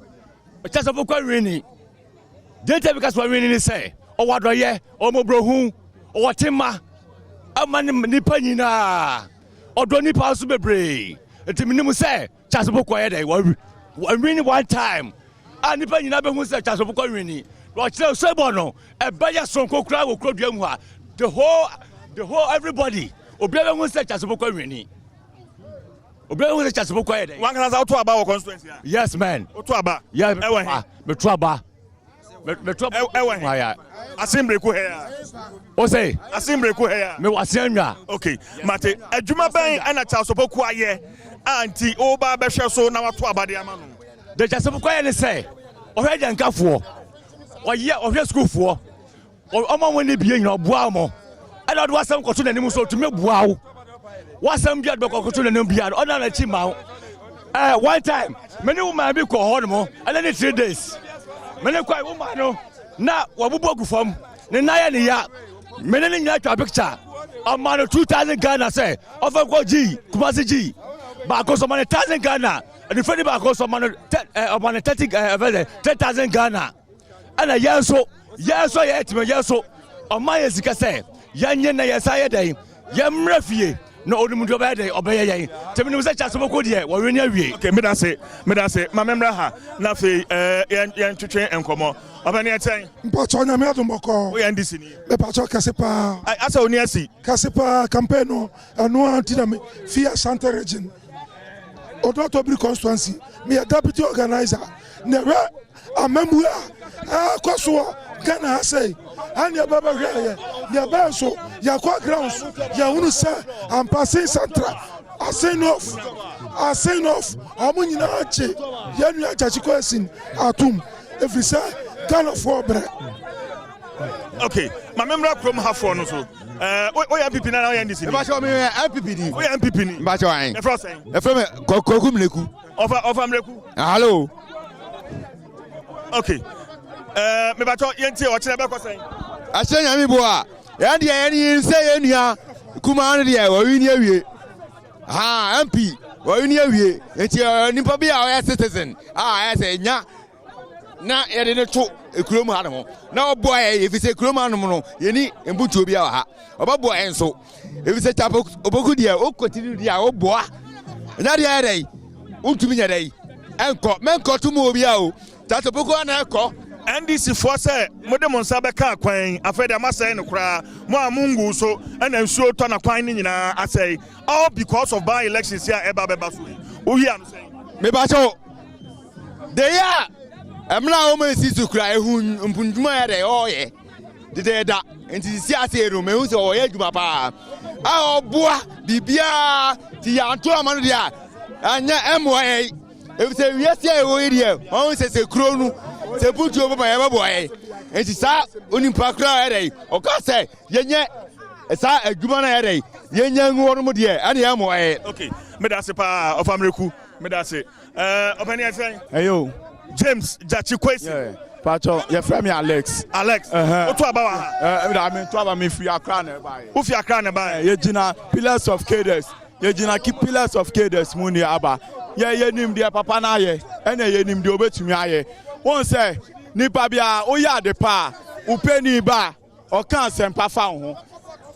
Charles Opoku awini. Deɛ nti a meka sɛ wawini ne sɛ ɔwɔ adɔyɛ, ɔwɔ mmɔborɔhu, ɔwɔ tema ama ne nipa nyinaa. Ɔdɔ nipa nso bebree. Nti menim sɛ Charles Opoku ayɛ dɛ wawini one time a nipa nyinaa bɛhu sɛ Charles Opoku awini. Na ɔkyerɛ sɛbɔ no ɛbɛyɛ soronko koraa wɔ kurodua mu ha. The whole the whole everybody obiara bɛhu sɛ Charles Opoku awini. Obiara hu sɛ Charles Poku ayɛ dɛn. Wankasa sa woto aba wɔ constituency a. Yes man. Woto aba. Yes. Ɛwɔ he? Meto aba. Meto aba. Ɛwɔ he? Asembreko hɛ ya. O sɛ. Asembreko hɛ ya. Me wɔ Asenwa. Okay. Mate. Adwuma bɛn ɛna Charles Poku ayɛ a nti woba bɛhwɛ so na wato aba de ama no? De Charles Poku ayɛ ne sɛ ɔhwɛ agyankafoɔ, ɔyɛ ɔhwɛ sukuufoɔ. Ɔma wɔn ne bie nyina ɔboa wɔn. Ɛna ɔde w'asɛm kɔto n'anim nso ɔtumi boa wo. W'asɛm bi a ɔde bɛkɔto n'anim bia no ɔna n'akyi ma wo. Ɛɛ one time me ne wo maa bi kɔ hɔ nom ɛna ne 3 days. Me ne kɔ wo maa no na wabubu agu fam ne nan yɛ ne ya. Me ne ne nyinaa twa picture. Ɔma no 2,000 Ghana sɛ ɔfa nkɔ G Kumasi G. Baako so ɔma no 1,000 Ghana. Ɛnifɛ ni baako so ɔma no ɔma no 30 ɛɛ ɛfɛ sɛ 10,000 Ghana. Ɛna yɛn nso yɛn nso yɛ tumi yɛn nso ɔma yɛ sika sɛ yɛnyɛ na yɛn san yɛ dɛn yɛmmrɛ fie na onim deɛ ɔbɛyɛ dɛn ɔbɛyɛ yɛn tɛmi nim sɛ kyase bɔkɔ deɛ wɔwe ne awie. Ok, meda se meda se ma memmra ha na afei ɛɛ yɛn yɛn twetwe nkɔmɔ ɔbɛn ne ɛkyɛn. Mpatsɔ Nyame adom bɔkɔɔ. Woyɛ NDC ni? Mepatsɔ kɛse paa. Asɛ oni asi. Kɛse paa campaign no ɛno ara nti na me fi Ashanti region Odotobiri constituency meyɛ deputy organizer na ɛhwɛ amammuo a ɛkɔ so wɔ Ghana ha sɛi ɛne ɛbɛbɛhwɛ yɛ deɛ ɛbɛyɛ nso yɛkɔ grounds yɛhunu sɛ ampa Asin Central Asin North Asin North ɔmo nyinaa gye yɛn nua Gyakye Quayson atom ɛfiri sɛ Ghanafoɔ brɛ. Ok, ma memmra kurom hafoɔ no so. Ɛɛ, woyɛ NPP na woyɛ NDC ni? Mepakyɛw meyɛ NPP ni. Woyɛ NPP ni? Mepakyɛw ayi. Yɛfrɛ wo sɛn? Yɛfrɛ me Kwaku Mleku. Ɔfa ɔfa Mleku. Hello. Ok. Ɛɛ, mepakyɛw yɛntie ɔkyerɛ bɛkɔ sɛn? Ahyɛ Nyame bo a, yɛn deɛ yɛn yin sɛ yɛn nua kumaa no deɛ wɔwi ni awie. Ha MP wɔwi ni awie. Nti nipa bi a ɔyɛ citizen a ɛyɛ sɛ nya na yɛde no to kurom ha nom na ɔboa yɛ efisɛ kurom ha nom no yɛni mbutuo bi wɔ ha ɔbɛboa yɛn nso efisɛ Chapo Opoku deɛ okɔ tiri deɛ a ɔboa ɛnya deɛ ayɛ dɛ wontumi nyɛ dɛ ɛnkɔ mɛnkɔ to mu obi a o Chapo Opoku ana ɛkɔ. NDC foɔ sɛ mode mo nsa bɛka akwan yi afei deɛ moasɛe no koraa mo a mongu so ɛna nsuo tɔ na kwan no nyinaa asɛe all because of by elections yi a ɛba bɛba so yi wohia no sɛn? Mepakyɛw de yɛ a mmerɛ a wɔn esi so kura ehu mpuntuma yɛ dɛ ɔyɛ dedeeda nti sisi ase no mehu sɛ ɔyɛ adwuma paa a ɔboa biribiara ti yɛanto ama no deɛ a ɛnyɛ ɛmmoa yɛ. Efisɛ wiase a yɛwɔ yi deɛ, wɔn sɛ sɛ kuro no sɛ mpuntuo bɛba yɛbɛboa yɛn. Nti saa onipa koraa yɛ dɛ ɔka sɛ yɛnyɛ saa adwuma no yɛ dɛ yɛnyɛ ngu wɔn mu deɛ ɛne yɛn mmoa yɛn. Okay, meda ase paa ɔfa mmereku meda ase ɛɛ ɔpɛni ɛsɛn. Ɛyɛ o. James Gyakye Kwesi. Yeah. Pacho, yɛfrɛ me Alex. Alex, woto aba wɔ ha? Ɛɛ, me to aba, me firi Accra na ɛbaeɛ. Wofi Accra na ɛbaeɛ? Yɛgyina Pillars of Cadres, yɛgyina Pillars of Cadres mu ni aba. Yɛ yɛnim deɛ papa no ayɛ, ɛna yɛnim deɛ obetumi ayɛ. Wɔn sɛ nipa biara woyɛ ade pa a, wo panin ba a, ɔka asɛmpa fa wo ho.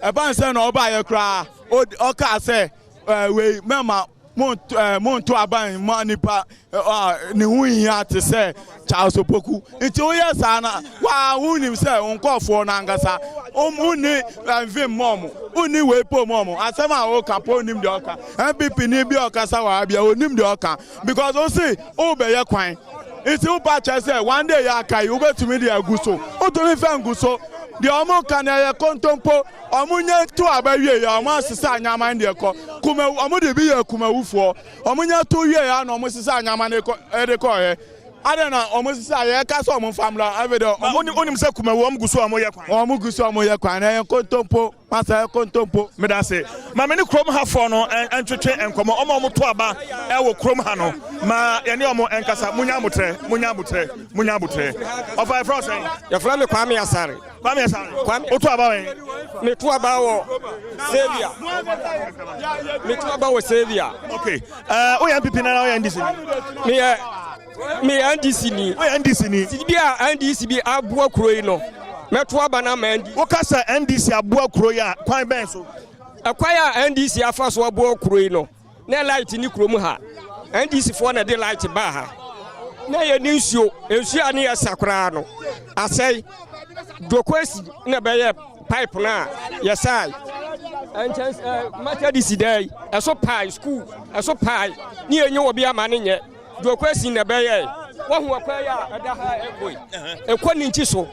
Ɛba nsɛ na ɔbaeɛ koraa, ɔkaa sɛ ɛɛ wei mɛma Monto aban mma nipa a ne ho nhia te sɛ Charles Opoku. Nti woyɛ saa na waa wonim sɛ wo nkurɔfoɔ no ankasa wonni mfe mmɔ ɔmo, wonni wei po mmɔ ɔmo. Asɛm a woka po onim deɛ ɔka. NPP ni bi a ɔkasa wɔ ha bia onim deɛ ɔka because wose wobɛyɛ kwan. Nti wopa kyerɛ sɛ one day yɛ aka yi wobɛtumi de agu so. Wotumi fɛ ngu so. Deɛ ɔmo ka no ɛyɛ kontompo. Ɔmo nya to aba wie yɛ ɔmo asesa anyaman deɛ kɔ kumawu ɔmo de bi yɛ kumawufoɔ ɔmo nya to wie yɛ na ɔmo sesa anyaman de kɔ ɛde kɔ yɛ adɛn na ɔmo sesa yɛ ɛka sɛ ɔmo nfa mra ɛfɛ deɛ ɔmo. Onim onim sɛ kumawu ɔmo gu so a ɔmo yɛ kwan. Ɔmo gu so a ɔmo yɛ kwan na ɛyɛ nkontompo masa ɛyɛ kontompo. Medase. Ma me ne kurom ha foɔ no ntwetwe nkɔmɔ ɔmo a ɔmo to aba ɛwɔ kurom ha no ma yɛne ɔmo nkasa munya abotrɛ munya abotrɛ munya abotrɛ ɔfa yɛfrɛ wo sɛn. Yɛfrɛ me Kwame Asare. Kwame Asare. Kwame. Woto aba wɛn? Meto aba wɔ Savia. Meto aba wɔ Savia. Okay. Uh, woyɛ NPP na woyɛ NDC ni? Meyɛ meyɛ NDC ni. Woyɛ NDC ni? Ti bi a NDC bi aboa kuro yi no, mɛto aba no ama NDC. Woka sɛ NDC aboa kuro yi a, kwan bɛn so? Ɛkwan a NDC afa so aboa kuro yi no, Na light ni kurom ha. NDC foɔ na ɛde light baa ha. Na yɛni nsuo, nsuo a ne yɛ sa koraa no asɛe. Dokwesi na ɛbɛyɛ pipe no a yɛsae. Nkyɛn ɛɛ Methodist dan yi ɛso pae, school ɛso pae. Ne yɛnyɛ wɔ bi ama ne nyɛ. Dokwesi na ɛbɛyɛ. Wahu ɔkwan yi a ɛda ha ɛkɔ yi. Ɛkɔ ne nkyi so.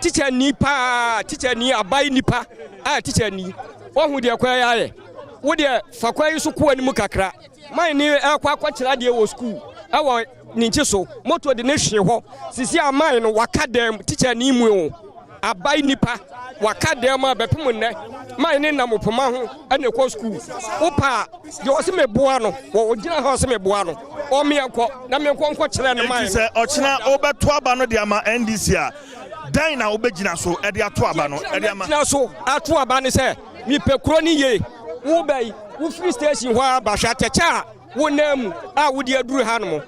Tikya ni paa, tikya ni aban nipa a tikya ni. Wahu deɛ kwan yi ayɛ. Wo deɛ fa kwan yi so kɔ anim kakra. Man ni ɛkɔ akɔkyerɛ adeɛ wɔ sukuu ɛwɔ ne nkyi so. Moto de ne hwe hɔ. Sisi a man no waka dɛm tikya ni mu o. Abai nipa waka dɛm a bɛpem nnɛ. Man ne nam poma ho ɛna ɛkɔ sukuu. Wo pa a deɛ ɔse me boa no wɔ ogyina ha ɔse me boa no. Ɔmeɛ nkɔ na menkɔ nkɔ kyerɛ no man no. Enti sɛ ɔkyena wobɛto aba no de ama NDC a, dɛn na wobɛgyina so de ato aba no de ama? Gyina so ato aba ne sɛ Mepɛ kuro no yie. Wo ba yi, wo firi station hɔ ara ba, hwɛ atɛkyɛ a wo nan mu a wode aduru ha nom.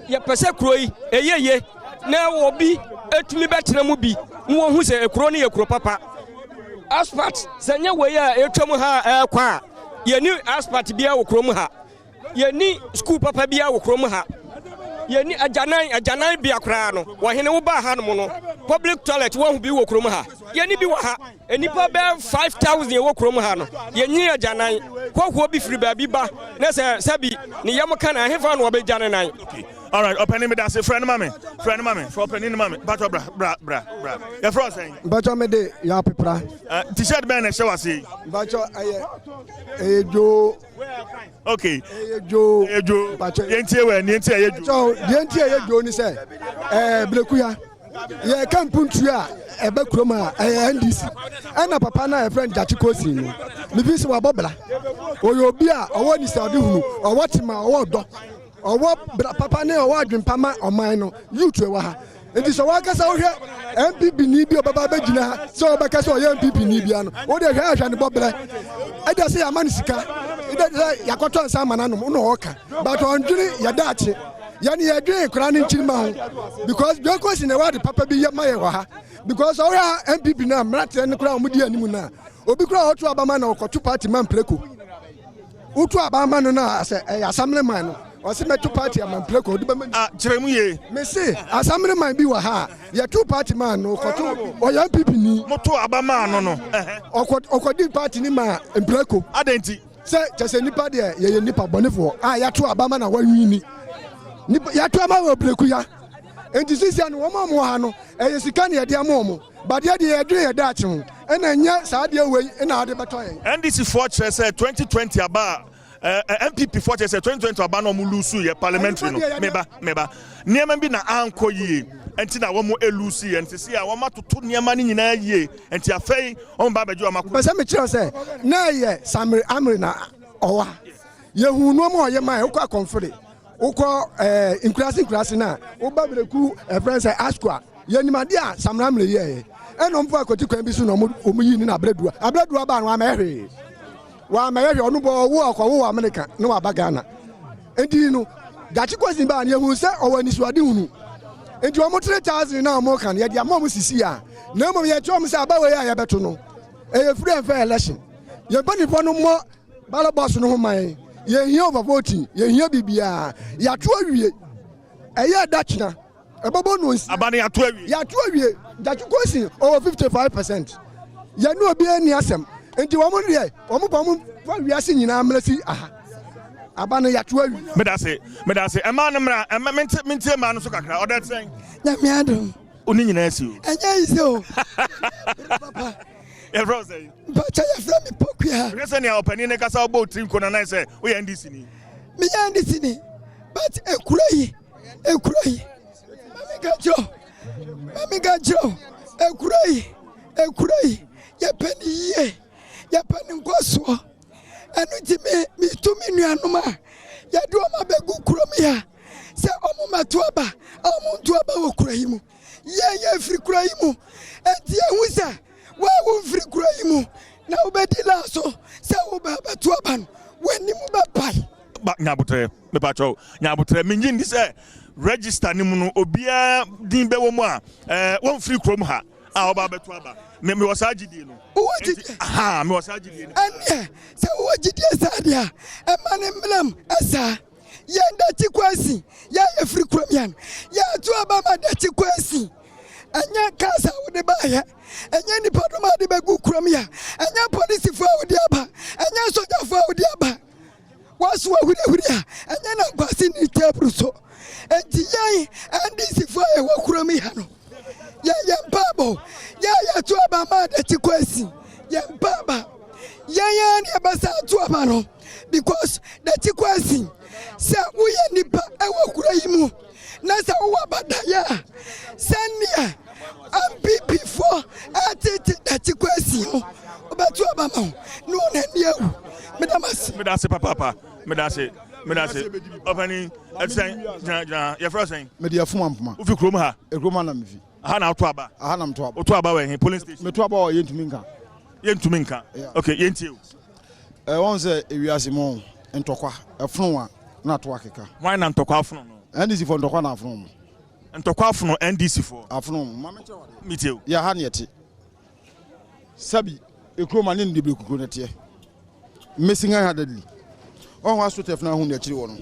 Yɛpɛ sɛ kuro yi ɛyɛ ye na obi ɛtumi bɛtena mu bi na wɔhu sɛ kuro no yɛ kuro papa. Asphalt, sɛ nyɛ wei a ɛtwam ha a ɛrekɔ a, yɛni asphalt biara wɔ kurom ha. Yɛnni sukuu papa biara wɔ kurom ha. Yɛnni agyanan, agyanan bea koraa no. Wɔhene wo baa hanom no, public toilet wɔahu bi wɔ kurom ha. Yɛnni bi wɔ ha. Nnipa bɛyɛ 5,000 ɛwɔ kurom ha no, yɛnyi agyanan. Hɔhoɔ bi firi baabi ba na sɛ sɛbi ne yam ka no a, ɛhefa na ɔbɛgya ne nan? Okay. All right, ɔpanin meda ase. Frɛ no ma me. Frɛ no ma me. Frɛ ɔpanin no ma me. Mpatsɔ bra, bra, bra, bra. Yɛfrɛ wo sɛn? Mpatsɔ me de Yaw Pepra. Uh, t-shirt bɛn na ɛhyɛ w'ase yi? Mpatsɔ ɛyɛ ɛyɛ dwoo. Okay. Ɛyɛ dwoo. Ɛyɛ dwoo. Deɛ nti ɛwɔ deɛ nti ɛyɛ dwoo. Deɛ nti ɛyɛ dwoo ni sɛ ɛɛ Brekuya yɛka mpuntuo a ɛbɛ kurom a ɛyɛ NDC ɛna papa no a yɛfrɛ no Gyakye Kosin no mefi sɛ wabɔ bra ɔyɛ obi a ɔwɔ nisade hunu ɔwɔ tema ɔwɔ ɔdɔ ɔwɔ bra papa ne ɔwɔ adwempa ma ɔman no youth ɛwɔ ha nti sɛ wankasa wohwɛ npp ni bi ɔbɛba abɛgyina ha sɛ ɔbɛka sɛ ɔyɛ npp ni bia no wode hwɛ ahwɛ ne bɔberɛ ɛda sɛ yɛama no sika ɛda sɛ yɛakɔtɔ nsa ama no anom na ɔka but ɔndwene yɛdaakye yɛne yɛdwene koraa ne nkyirima ho because dwakosi na ɛwɔ ade papa bi yɛ ma yɛ wɔ ha because ɔhwɛ a npp no a mmeranteɛ no koraa wɔdi anim no a obi koraa ɔto aba ma na ɔkɔto party ma mpreko Wotu aba ama no na sɛ ɛyɛ asamene man no, ɔse mɛto party ama mpreko ɔde bɛma. Ah, kyerɛ mu yie. Mese asamene man bi wɔ ha a yɛto party maa no ɔkɔto ɔyɛ NPP ni. Moto aba maa no no. Ɔkɔ ɔkɔdi party ni maa mpreko. Adɛn nti? Sɛ kyɛ sɛ nipa deɛ yɛyɛ nipa bɔnefoɔ a yɛato aba ma na wanwini. Nipa yɛato ama wɔ mpreko ya. Nti sisia no wɔn a wɔwɔ ha no ɛyɛ sika na yɛde ama wɔn. But yɛ deɛ yɛdwene yɛ daakye ho ɛna ɛnyɛ saa adeɛ wei na ade bɛtɔ yɛn. NDC foɔ kyerɛ sɛ 2020 aba Ɛɛ NPP foɔ kyerɛ sɛ 2020 aba na wɔn lusu yɛ parliamentary no meba meba nneɛma bi na ankɔ yie nti na wɔn elusu yɛ nti si a wɔn atoto nneɛma no nyinaa yie nti afei wɔn ba abɛgye wɔn akɔ. Pɛ sɛ mekyerɛ sɛ na ɛyɛ Samiri Amiri na ɔwɔ ha yɛhu nneɛma a ɔyɛ maa wokɔ akɔmfere wokɔ ɛɛ nkuraase nkuraase no a woba bereku ɛfrɛ sɛ askoa yɛnim adeɛ a Samiri Amiri yɛɛ ɛna wɔn fɔ akɔti kwan bi so na wɔn wɔn yi ne na abirɛdua abirɛdua baa no wɔamɛyɛ hwee. Wamɛyɛ hwɛ ɔno bɔ ɔwo ɔkɔwo wɔ Amerika na waba Ghana. Nti no Gyakye Kwesi baa no yɛhunu sɛ ɔwɔ anisoade hunu. Nti wɔn 3000 na wɔn ka no yɛde ama wɔn sisi a na mmom yɛkyerɛ wɔn sɛ aba wei a yɛbɛto no ɛyɛ free and fair election. Yɛn mpanimfoɔ no mmɔ ballot box no ho man. Yɛnhia overvoting, yɛnhia biribiara. Yɛato awie. Ɛyɛ ɛda kyena. Ɛbɛbɔ no nsia. Aba no yɛato awie. Yɛato awie. Gyakye Kosin ɔwɔ 55%. Yɛne obiara nni asɛm. Nti wɔn deɛ wɔn pɛ wɔn fa wiase nyinaa mmra si aha. Aba no yɛato awie. Medase, medase. Ɛmaa no mmra, ɛma mente mentie mmaa no so kakra. Ɔdɛ te sɛn? Nyame adom. Wo ne nyinaa si o. Ɛnyɛ easy o. Papa. Yɛfrɛ wo sɛn? Mpakyɛ yɛfrɛ me Pokuaa. Hwɛ sɛnea ɔpanin no kasa ɔbɔ tiri nko na nan sɛ woyɛ NDC ni. Meyɛ NDC ni but ekuro yi ekuro yi maame nka kyerɛ maame nka kyerɛ ekuro yi ekuro yi yɛpɛ ne yie yɛpɛ ne nkɔsoɔ ɛno nti me metu me nuanom a yɛde wɔn abɛgu kurom yi a sɛ wɔn mɛto aba a wɔn nto aba wɔ kuro yi mu yɛn yɛfiri kuro yi mu enti ehu sɛ wo a womfiri kuro yi mu na wobɛdi laa so sɛ wobɛbɛto aba no w'anim bɛpae. Ba nyabotrɛ. Mepakyɛw, nya aboterɛ. Minnye nni sɛ register no mu no obiara din bɛwɔ mu a ɛɛ wɔmfiri kurom ha a ɔba abɛto aba. Me mewɔ saa gyidie no. Wowɔ gyidie? Aha, mewɔ saa gyidie no. Ɛnneɛ sɛ wowɔ gyidie saa deɛ a, ɛma no mmeram saa. Yɛn Dakye Kwasi, yɛn a yɛfiri kurom yɛn, yɛto aba ma Dakye Kwasi. Ɛnyɛ cars a wode baeɛ, ɛnyɛ nnipadɔm a wode bɛgu kurom yɛ, ɛnyɛ polisifoɔ a wode aba, ɛnyɛ sogyafoɔ a wode aba. Wɔaso ahurihuri a ɛnyɛ na nkwasi nni table so. Enti yɛn NDC foɔ a yɛwɔ kurom yi ha no, yɛn yɛn mpaabɔ, yɛn a yɛto aba ma Adakye Kwasi, yɛn mpaaba, yɛn ara ne yɛbɛsa ato aba no because Dakye Kwasi, sɛ woyɛ nipa wɔ kuro yi mu na sɛ wowɔ abadayɛ a, sɛdeɛ NPP foɔ ɛtete Dakye Kwasi no, wobɛto aba ma wo na wɔn ani awu. Meda mo ase. Meda ase papaapa. Meda ase. Meda ase. Ɔpani, ɛte sɛn? Gyina, gyina. Yɛfrɛ wo sɛn? Mede Afum Ampoma. Wofi kurom ha? Kurom ha na mefi. Aha na woto aba? Aha na meto aba. Woto aba wɔ he? Polling station? Meto aba wɔ yɛntumi nka. Yɛntumi nka. Okay, yɛntie o. Ɛ wɔn sɛ ewiase mu ntɔkwa ɛfono a na ato akeka. Hwan na ntɔkwa afono no? NDC fo ntɔkwa na afono mo. Ntɔkwa afono NDC foɔ. Afono mo. Maame kyerɛ wade. Metie o. Yɛ ha ne ɛte. Sɛbi ekuro ma ne ne debre kukuro ne teɛ. Missing handedly. Ɔho asotɛf na ahun akyiri wɔ no.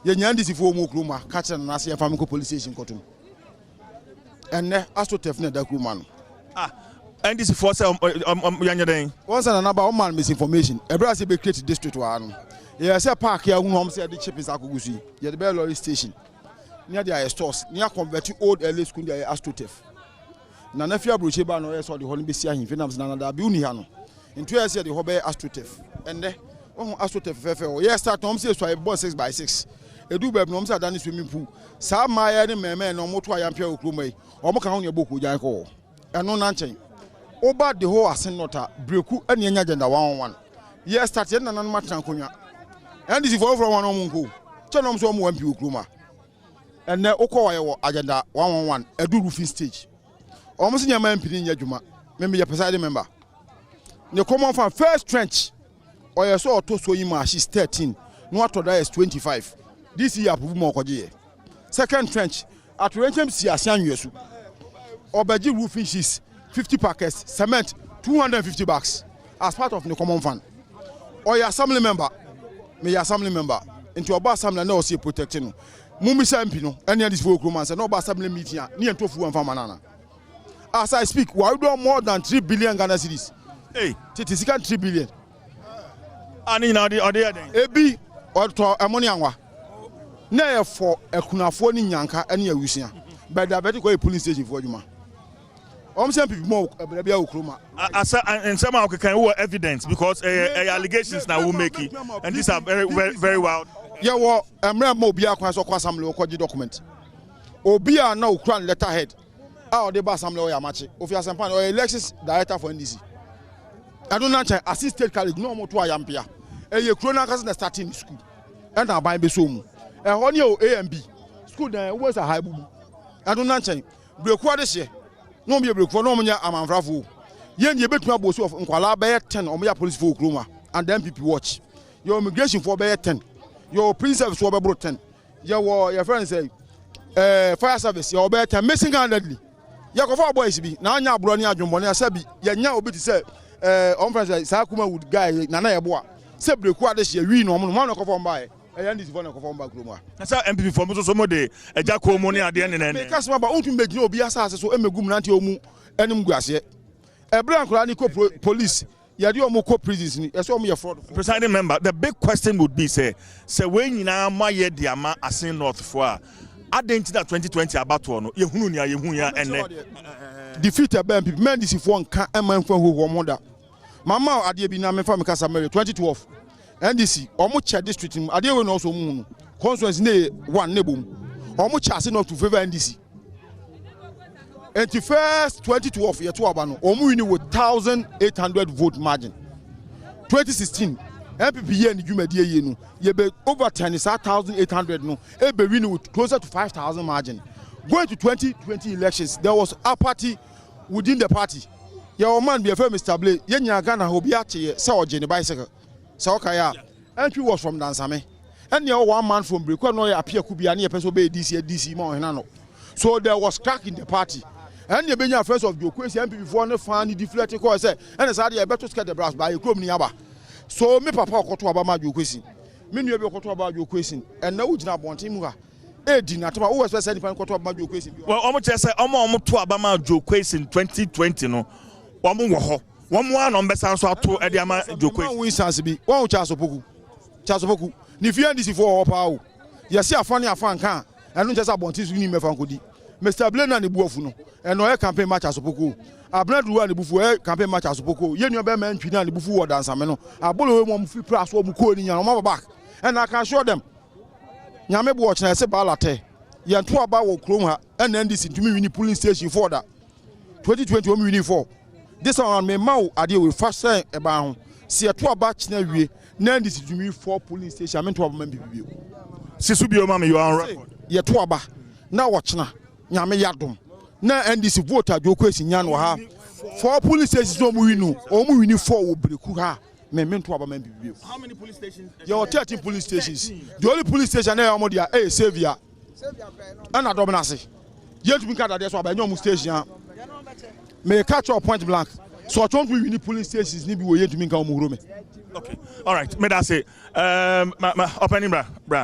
Yɛ nya NDC foɔ mu okuro ma ka kyerɛ nana se yɛmfa me nkɔ police station kɔtom. Ɛnnɛ asotɛf na ɛda kurom ano. Ah, NDC foɔ sɛ yɛnyɛ dɛn? Wɔn sɛ nana ba wɔn maa no misinformation. Ɛberɛ a sɛ yɛbɛ create district wɔ ha no, yɛyɛ sɛ park yi ahunu wɔn sɛ yɛde chippings akɔgu so yi, yɛde bɛyɛ lorry station, ne yɛde ayɛ stores, ne yɛ convert old early school de ayɛ astroturf. Nana fi aburokyire baa na ɔyɛ sɛ ɔde hɔ no bɛsi ahemfie nam sɛ nana daabi wonni ha no. Nti ɔyɛ sɛ yɛde hɔ bɛyɛ astroturf. Ɛnnɛ, wahu astroturf fɛfɛɛfɛ hɔ. Yɛ start na wɔn sɛ yɛsua yɛbɔ 6 by 6. Ɛduu baabi na wɔn sɛ adane swimming pool. Saa mmaayɛ ne mmɛɛmɛɛ na wɔto ayampea wɔ kurom ha yi. Wɔn ka ho na yɛbɔ koogyan kɔ hɔ. Ɛno na nkyɛn. Woba the whole Asen North a, Breku ɛna yɛnya agenda one on one. Yɛ start yɛn nananom atena nkonnwa. NDC foɔ wofrɛ wɔn a na wɔn nkɔ o. Kyɛ na wɔn sɛ wɔn wɔ MP wɔ kurom ha. Ɛnɛ wokɔ hɔ a yɛwɔ agenda one one one ɛdu roofing stage. Wɔn sɛ nneɛma MP no nyɛ adwuma. Me meyɛ presiding member. Ne common fund first trench ɔyɛ sɛ ɔtɔ sewing machines 13 na watɔ dryers 25. This year approve ma ɔkɔgye yɛ. Second trench Atoyerɛnkyɛm si ase anwea su. Ɔbɛgye roofing sheets 50 packets, cement 250 bags as part of ne common fund. Ɔyɛ assembly member, meyɛ assembly member, nti ɔba assembly a na ɔsɛ yɛ protect no. Mommisa MP no ɛne NDC foɔ wɔ kurom ansa na ɔba assembly meeting a ne yɛntɔ fuel mfa ma no ana? As I speak, wawithdraw more than 3 billion Ghana cedis. Hey. Tete sika 3 billion. A ne nyinaa ɔde ɔde yɛ dɛn? Ebi ɔtɔ ɛmo ne anwa. Na ɛyɛ fɔ akunafoɔ ne nyanka ne awusia. But diabetic kɔ yɛ polling station foɔ adwuma. Wɔn sɛ NPP mɔ ɛbrɛ bi a wɔ kurom a. Asa nsɛm a ɔkeka wɔ evidence because ɛyɛ ɛyɛ allegations na wo make and these are very very very wild. Yɛwɔ mmerɛ ma obiara kwan sɛ ɔkɔ assembly ɔkɔgye document. Obi a na okura ne letter head a ɔde ba assembly ɔyɛ amakye ofi asɛmpa no ɔyɛ elections director for NDC. Ɛno na nkyɛn Asin State College na wɔn to ayampea. Ɛyɛ kuro no ankasa na starting ne school ɛna aban bɛsɔ mu. Ɛhɔ ne yɛ A and B school dan wobɛsɛ ha abubu. Ɛno na nkyɛn Breku adehyeɛ na wɔn yɛ brekufoɔ na wɔn nyɛ amanfrafoɔ o. Yɛn deɛ yɛbɛtumi abɔ osi of nkwadaa bɛyɛ 10 wɔn yɛ apolisifoɔ wɔ kurom ha under NPP watch. Yɛwɔ immigration foɔ bɛyɛ 10. Yɛwɔ prison service foɔ bɛboro 10. Yɛwɔ yɛfrɛ no sɛ ɛɛ fire service yɛwɔ bɛyɛ 10 missing handedly. Yɛkɔfa boys bi na anya aborɔ ne adwembɔne asɛ bi yɛnya obi te sɛ ɛɛ wɔn fɛn sɛ saa Kumawood guy Nana Yɛboa sɛ breku adehyeɛ wii na wɔn no wɔn na ɛkɔfa wɔn baeɛ. Ɛyɛ NDC foɔ na ɛkɔfa wɔn ba kurom ha. Na sɛ NPP foɔ mo nso so mo de agya kɔn mu ne adeɛ nenɛnɛ. Meka sɛm aba wontumi bɛgyina obi asase so mmɛgu mmeranteɛ wɔn anim gu aseɛ. Ɛberɛ a nkwadaa no kɔ police yɛde wɔn kɔ prisons no yɛsɛ wɔn yɛ fraud foɔ. Presiding member, the big question would be sɛ, sɛ wei nyinaa moayɛ de ama Asin North foɔ a, adɛn nti na 2020 abatoɔ no yɛhunu nea yɛhuiɛ a ɛnnɛ? Defeat ɛbaa NPP, mma NDC foɔ nka mma nfa nhuhu wɔn ho da. Mama wo adeɛ bi na memfa me kasa mmɛwie 2012. NDC ɔmo kyɛ district mu adeɛ wei na ɔsɔ ɔmo hu no constituency ne yɛ one ne bom ɔmo kyɛ ase not to favour NDC nti first 2012 yɛto aba no ɔmo wini with 1800 vote margin 2016 NPP yɛ ne dwumadie yie no yɛbɛ overturn saa 1800 no ebe wini with closer to 5000 margin going to 2020 elections there was apathy within the party yɛwɔ man bi yɛfrɛ Mr Blay yɛn nyinaa Ghana ha obi ate yɛ sɛ ɔgye ne bicycle sɛ ɔkae a entry was from Dansame ɛne ɛwɔ one man from Breku ɛna ɔyɛ apiaku bia ne yɛpɛ sɛ ɔbɛyɛ DC DC ma ɔhena no so there was crack in the party ɛne ɛbɛnya friends of Joe Kwesi NPP foɔ ne fa ne deflect kɔɔ sɛ ɛne saa deɛ ɛbɛto skirt the brass ba yɛ kurom ni aba so me papa ɔkɔto aba ma Joe Kwesi me nua bi ɔkɔto aba Joe Kwesi ɛnna wogyina abɔnten mu ha Edi na toma wo expect sɛ nipa no kɔto aba ma Joe Quayson bi. Wɔn kyerɛ sɛ wɔn a wɔn to aba ma Joe Quayson 2020 no wɔn wɔ hɔ wɔn ara na wɔn bɛsan so ato ɛde ama Joe Quayson. Wɔn instance bi wɔn Charles Opoku Charles Opoku ne fie NDC foɔ wɔ hɔ paa o yɛsi afa ne afa nka a ɛno nkyɛ sɛ abɔnten so ni mɛfa nkɔdi Mr Blay na ne bu afu no ɛna ɔyɛ campaign ma Charles Opoku o Abena Duruwa ne bufu ɔyɛ campaign ma Charles Opoku o yɛn nua bɛrima Ntwi na ne bufu wɔ Dansame no abolo wɔ mu wɔn firi pra so wɔn kɔɔ ne nyina wɔn aba back and I can assure them Nyame boa ɔkyena yɛse Baala tɛ yɛn to aba wɔ kurom ha ɛna NDC ntumi wini polling station 4 da 2020 wɔn wini 4 this time around me ma wo adeɛ wei fa hyɛn ɛban ho sɛ yɛto aba kyena wie na NDC ntumi wini 4 polling station me nto aba ma NPP bio. Si so bio ma me you are on record. Yɛto aba na ɔkyena Nyame yadom na NDC vote a Joe Kwesi nya no wɔ ha 4 polling stations na wɔn wini no wɔn wini 4 wɔ Breku ha. Me me nto aba ma NPP bio. How many police stations? Yɛwɔ 13 police stations. The only police station na ɛyɛ wɔn dea ɛyɛ Saviour ɛna dɔm n'ase. Yɛntumi nka dadeɛ so aba ɛnyɛ wɔn station a. Meka kyerɛ point blank. So ɔtɔn tumi wini police stations ni bi wɔ yɛntumi nka wɔn huro me. Okay, all right. Me da se. Um, ma ma ɔpɛni bra bra.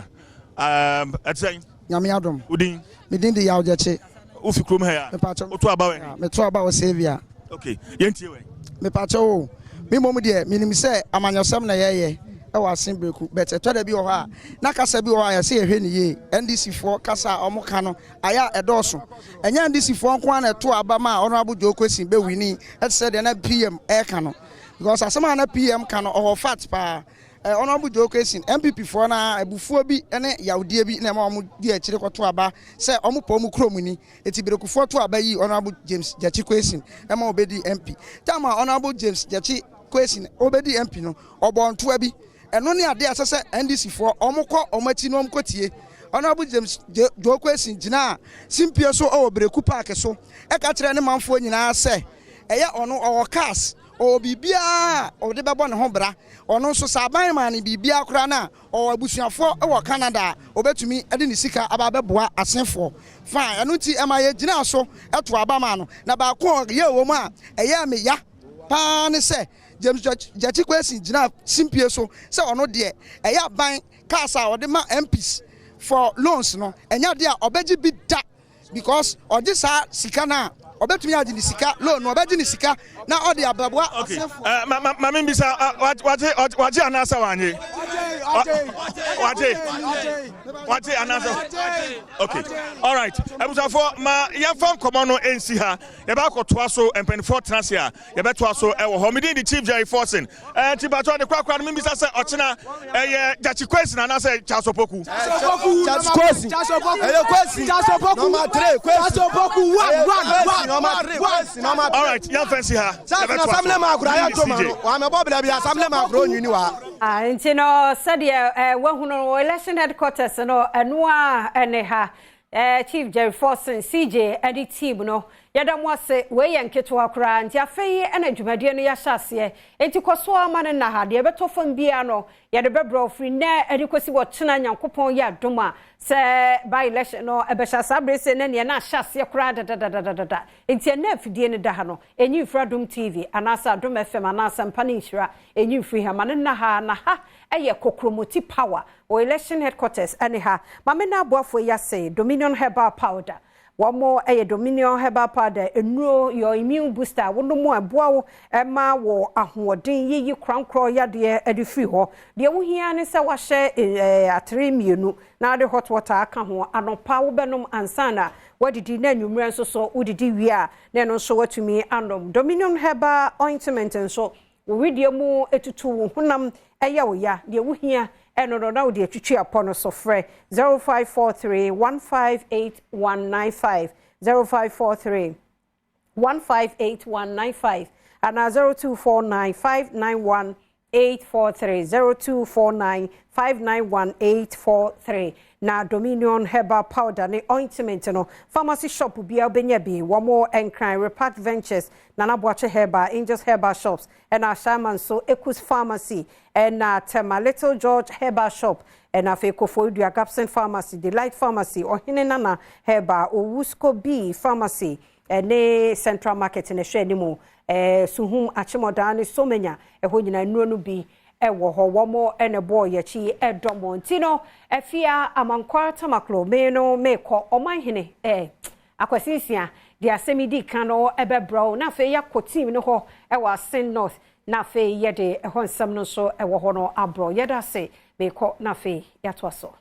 Um, ɛte sɛn? Nyame adom. Wo din? Me din de Yaw Gyakye. Wofi kurom ha ya? Mepakyɛw. Woto aba wɔ he? Meto aba wɔ Saviour. Okay, yɛntie wɛ. Mepakyɛw o, me mmom deɛ menim sɛ amanyɔsɛm na yɛyɛ wɔ Asen Breku but ɛtɔ da bi wɔ hɔ a na kasa bi wɔ hɔ a yɛsɛ yɛhwɛ no yie. NDC foɔ kasa a wɔn ka no ayɛ a ɛdɔɔso. Ɛnyɛ NDC foɔ nko ara na ɛto aba maa Honourable Joe Kwesi bɛ winni ɛte sɛ deɛ na PM ɛreka no because asɛm a na PM ka no ɔwɔ fact paa. Eh, Honourable Joe Quayson, NPP foɔ no ara abufuo bi ne yawdeɛ bi na ɛma wɔn di akyire kɔto aba sɛ wɔn pɛ wɔn kurom ni. Eti Berekufoɔ to aba yii Honourable James Gyakye Quayson ma ɔbɛdii MP. Time a Honourable James Gyakye Quayson ɔbɛdii MP no, ɔbɔɔ ntoa bi. Ɛno ne adeɛ a ɛsɛ sɛ NDC foɔ wɔn kɔ wɔn akyi na wɔn kɔ tie. Honourable James Joe Quayson gyinaa simpie so wɔ Bereku Park so ka kyerɛɛ ne manfoɔ nyinaa sɛ ɛyɛ ɔno ɔwɔ cars, Ɔwɔ biribiara a ɔde bɛbɔ ne ho bra. Ɔno nso, sɛ aban maa no biribiara koraa no a, ɔwɔ abusuafoɔ wɔ Canada a ɔbɛtumi de ne sika aba abɛboa asefoɔ. Fine, ɛno nti ɛma yɛgyinaa so too aba maa no. Na baako a ɔyɛɛ wɔ mu a ɛyɛɛ me ya pa ara ne sɛ, James Gyakye Quayson gyinaa simpie so sɛ ɔno deɛ, ɛyɛ aban cars a ɔde ma MPs for loans no, ɛnyɛ adeɛ a ɔbɛgye bi da. Because ɔgye saa sika no a, ɔbɛtumi agye ne sika loan no, ɔbɛgye ne sika na ɔde abɛboa Okay. asefo. Uh, ma ma ma mi bisa uh, wagye wagye anaasɛ wanye? Wagye wagye anaasɛ okay alright abusuafoɔ ma yɛmfa nkɔmmɔ no nsi ha yɛbɛ akɔtoa so mpanimfoɔ tena ase a yɛbɛtoa so ɛwɔ hɔ medin de Chief Jerry Forson ɛɛ nti batɔ ne korakora no membisa sɛ ɔkyena ɛyɛ Gyakye Kwesi anaasɛ Charles Opoku. Charles Kwesi ɛyɛ Kwesi number 3 Kwesi Opoku 1 1 1 number 3 Kwesi number 3 alright yɛmfa nsi ha yɛbɛtoa so asamle ma akora yɛ ntoma no wɔamɛbɔ bla bi asamle ma akora onyini wɔ ha. Ah, nti no sɛdeɛ eh, wahunu no election headquarters no ɛno a ɛne ha eh, Chief Jerry Forson CJ ɛne team no yɛda mo ase. Wei yɛ nketewa koraa, nti afei ɛna dwumadie no yɛahyɛ aseɛ, nti kɔ so ama no nna ha. Deɛ ɛbɛtɔ fam biara no yɛde bɛbrɛ wo firi nnɛ ɛde kɔsi wɔkyena, Nyankopɔn yɛ adom a, sɛ by election no ɛbɛhyɛ saa bere sɛ na neɛ na ahyɛ aseɛ koraa dadadadadada. Nti ɛnna afidie no da ha no, ɛnyi mfiri Adom TV anaasɛ Adom FM anaasɛ Mpa ne Nhyira, ɛnyi mfiri ha ma no nna ha. Na ha ɛyɛ Kokromoti Power wɔ election headquarters ɛne ha. Maame na aboafoɔ yi ase, Dominion Herbal Powder. Wɔn yɛ Dominion Herbal Powder nnuro, your immune booster. Wonom a, ɛboa wo ɛma wɔ ahoɔden, yiyi korankorɔ yadeɛ de firi hɔ. Deɛ wohia ne sɛ wahyɛ atere mmienu na ade hot water aka ho. Anɔpa wobɛnom ansa na wadidi, na anwummerɛ nso so wodidi wie a, na ɛno nso watumi anom. Dominion Herbal Ointment nso, wo wedeɛ mu etutu, wo honam ɛyɛ wo ya, deɛ wohia ɛno no na wode atwitwi apɔ no so. Frɛ 0543 158195, 0543 158195 anaa 0249 591 843, 0249 591 843. Na Dominion Herbal Powder ne ointment no, pharmacy shop biara wobɛnya bi. Wɔn Nkran, Repat Ventures, Nana Boakye Herbal, Angels Herbal Shops, ɛna Ashaiman nso Ekus Pharmacy, ɛna Tema Little George Herbal Shop, ɛna afei Koforidua Gapson Pharmacy, Delight Pharmacy, Ɔhene Nana Herbal, Owusco B Pharmacy, ɛne Central Market na ɛhwɛ anim, Suhum, Akyemɔdaa ne Somenya, ɛhɔ nyinaa nnuro no bi ɛwɔ hɔ. Wɔn ɛna bɔɔ yɛkyi ɛdɔm wɔn ti no. Afia Amankwa Tamaklo me no mekɔ ɔmanhene Akwasi Nsia de asɛm yi di kan no ɛbɛbrɛ wo, na afei yɛakɔ team no hɔ ɛwɔ Assin North, na afei yɛde ɛhɔ nsɛm no nso ɛwɔ hɔ no aborɔ. Yɛda ase, mekɔ na afei yɛatoa so.